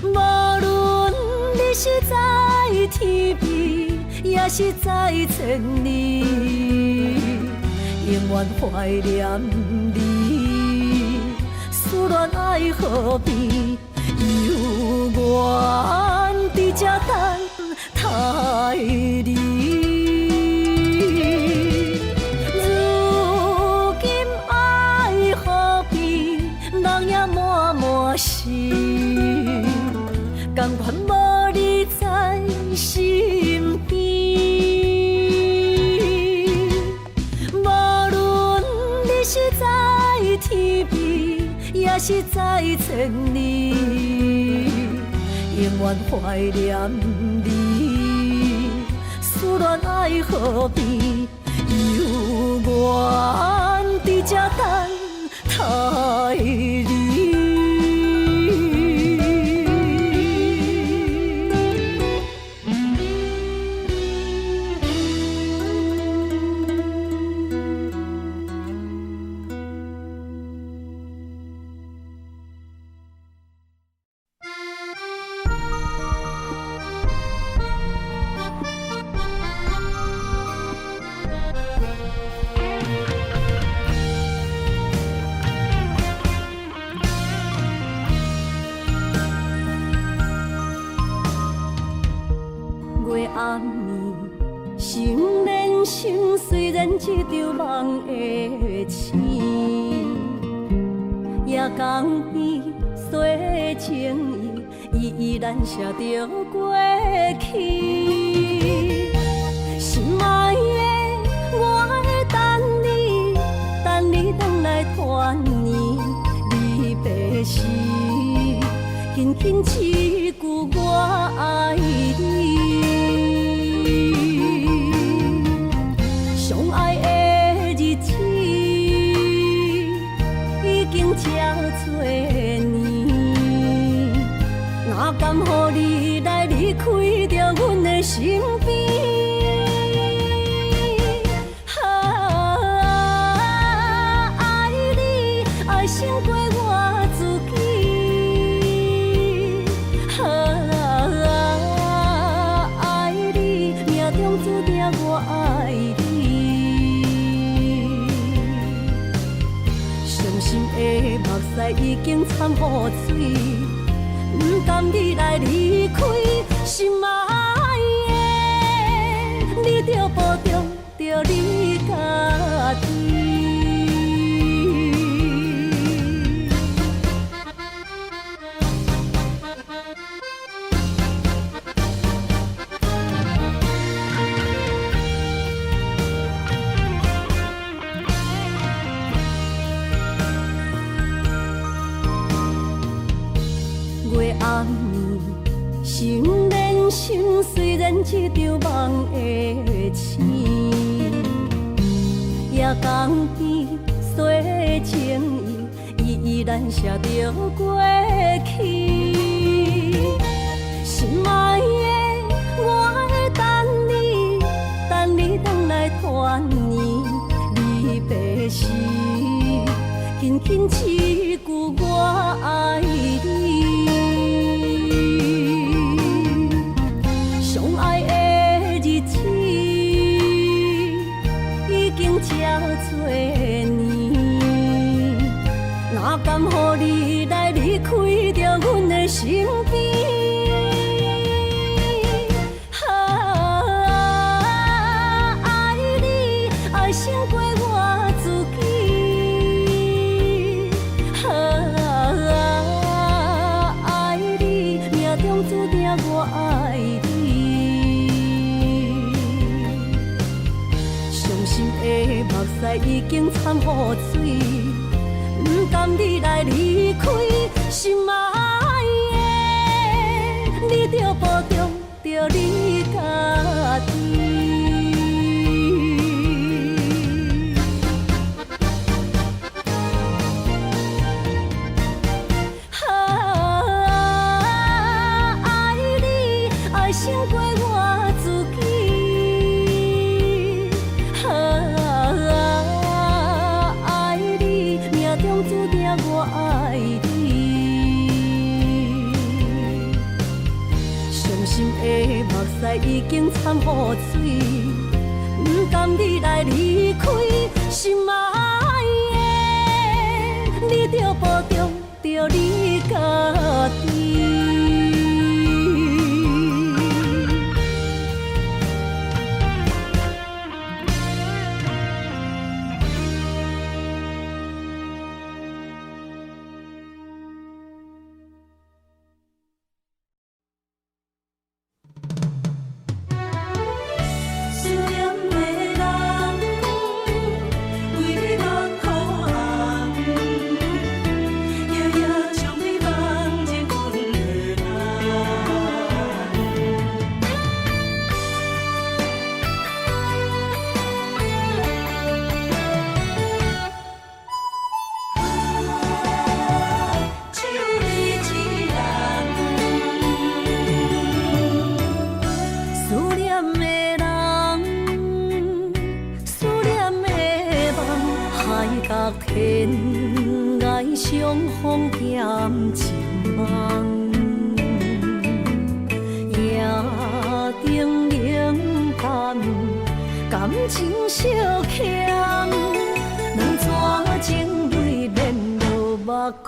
無論你是在天邊，抑是在千里，永遠懷念你。思恋愛河邊，猶原佇這等待你。如今愛河邊，人影滿滿是，甘願無你在身邊。無論你是在天邊，抑是在千里，永遠懷念你。思戀愛河邊，猶原佇這等待你。月暗暝，心連心，雖然這場夢會醒，夜江邊洗情意，依依難捨著過去。心愛的，我會等你，等你轉來團圓。離別時，輕輕一句我愛你。相愛的日子已經這多年，哪甘予你來離開著阮的身邊？啊，愛你愛勝過我自己。啊，愛你命中注定我愛你。傷心的目屎已經摻雨水，不甘你來離開，心愛的，你著保重著你家己。月暗暝，心連心，雖然這場夢會醒，夜江邊洗情意，依依難捨著過去。心愛的，我會等你，等你轉來團圓。離別時，輕輕一句我愛你。相愛的日子已經這多年，哪甘予你來離開著阮的身邊？啊，愛你愛勝過我自己。啊，愛你命中注定我愛你。傷心的目屎已經摻雨水，不甘你來離開，心愛的，你著保重著你家己。啊，愛你愛勝過我自己。啊，愛你命中注定我愛你。傷心的目屎已經摻雨水，不甘你來離開，心愛的，你著保重著著你家己。思念的人，为你目眶红，夜夜将你梦入阮的梦。只有你一人。思念的人，思念的梦，海角天涯相逢踮一梦，夜灯冷淡，感情相欠，两撮情泪连落目眶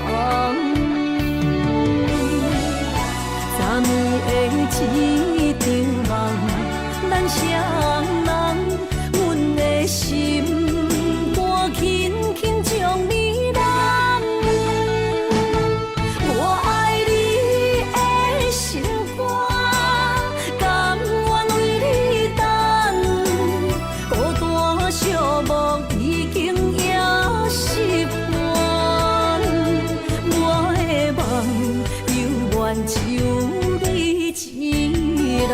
红。昨暝的一场梦，咱双人，阮的心肝轻轻将你揽。我爱你的心肝，甘愿为你等，孤单寂寞已经也习惯。我的梦犹原只有你一人。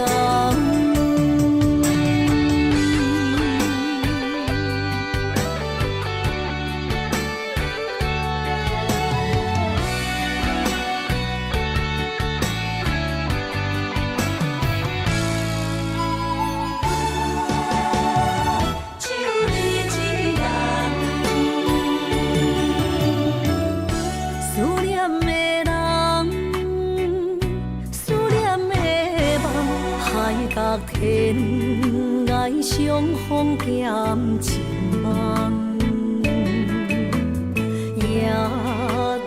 只有你一人。思念的人，思念的梦，海角天涯相逢踮一梦，夜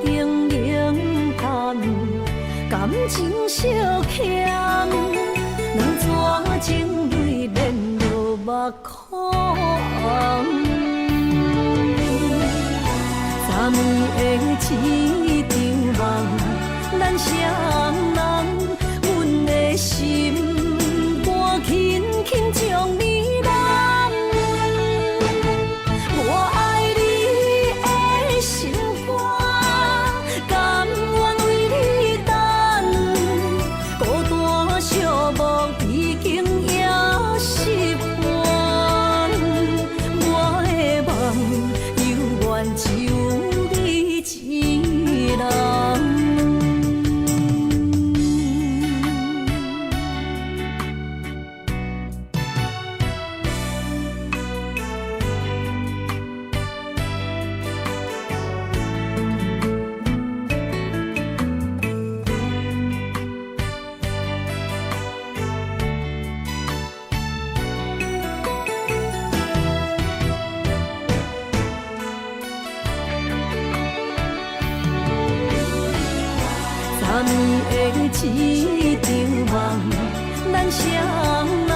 灯冷淡，感情相欠，两撮情泪连落目眶红。昨暝的一场梦，咱双人，阮的心肝轻轻将你揽。我爱你的心肝，甘愿为你等，孤单寂寞已经也习惯。我的梦犹原只有你一人。昨暝的一场梦，咱双人，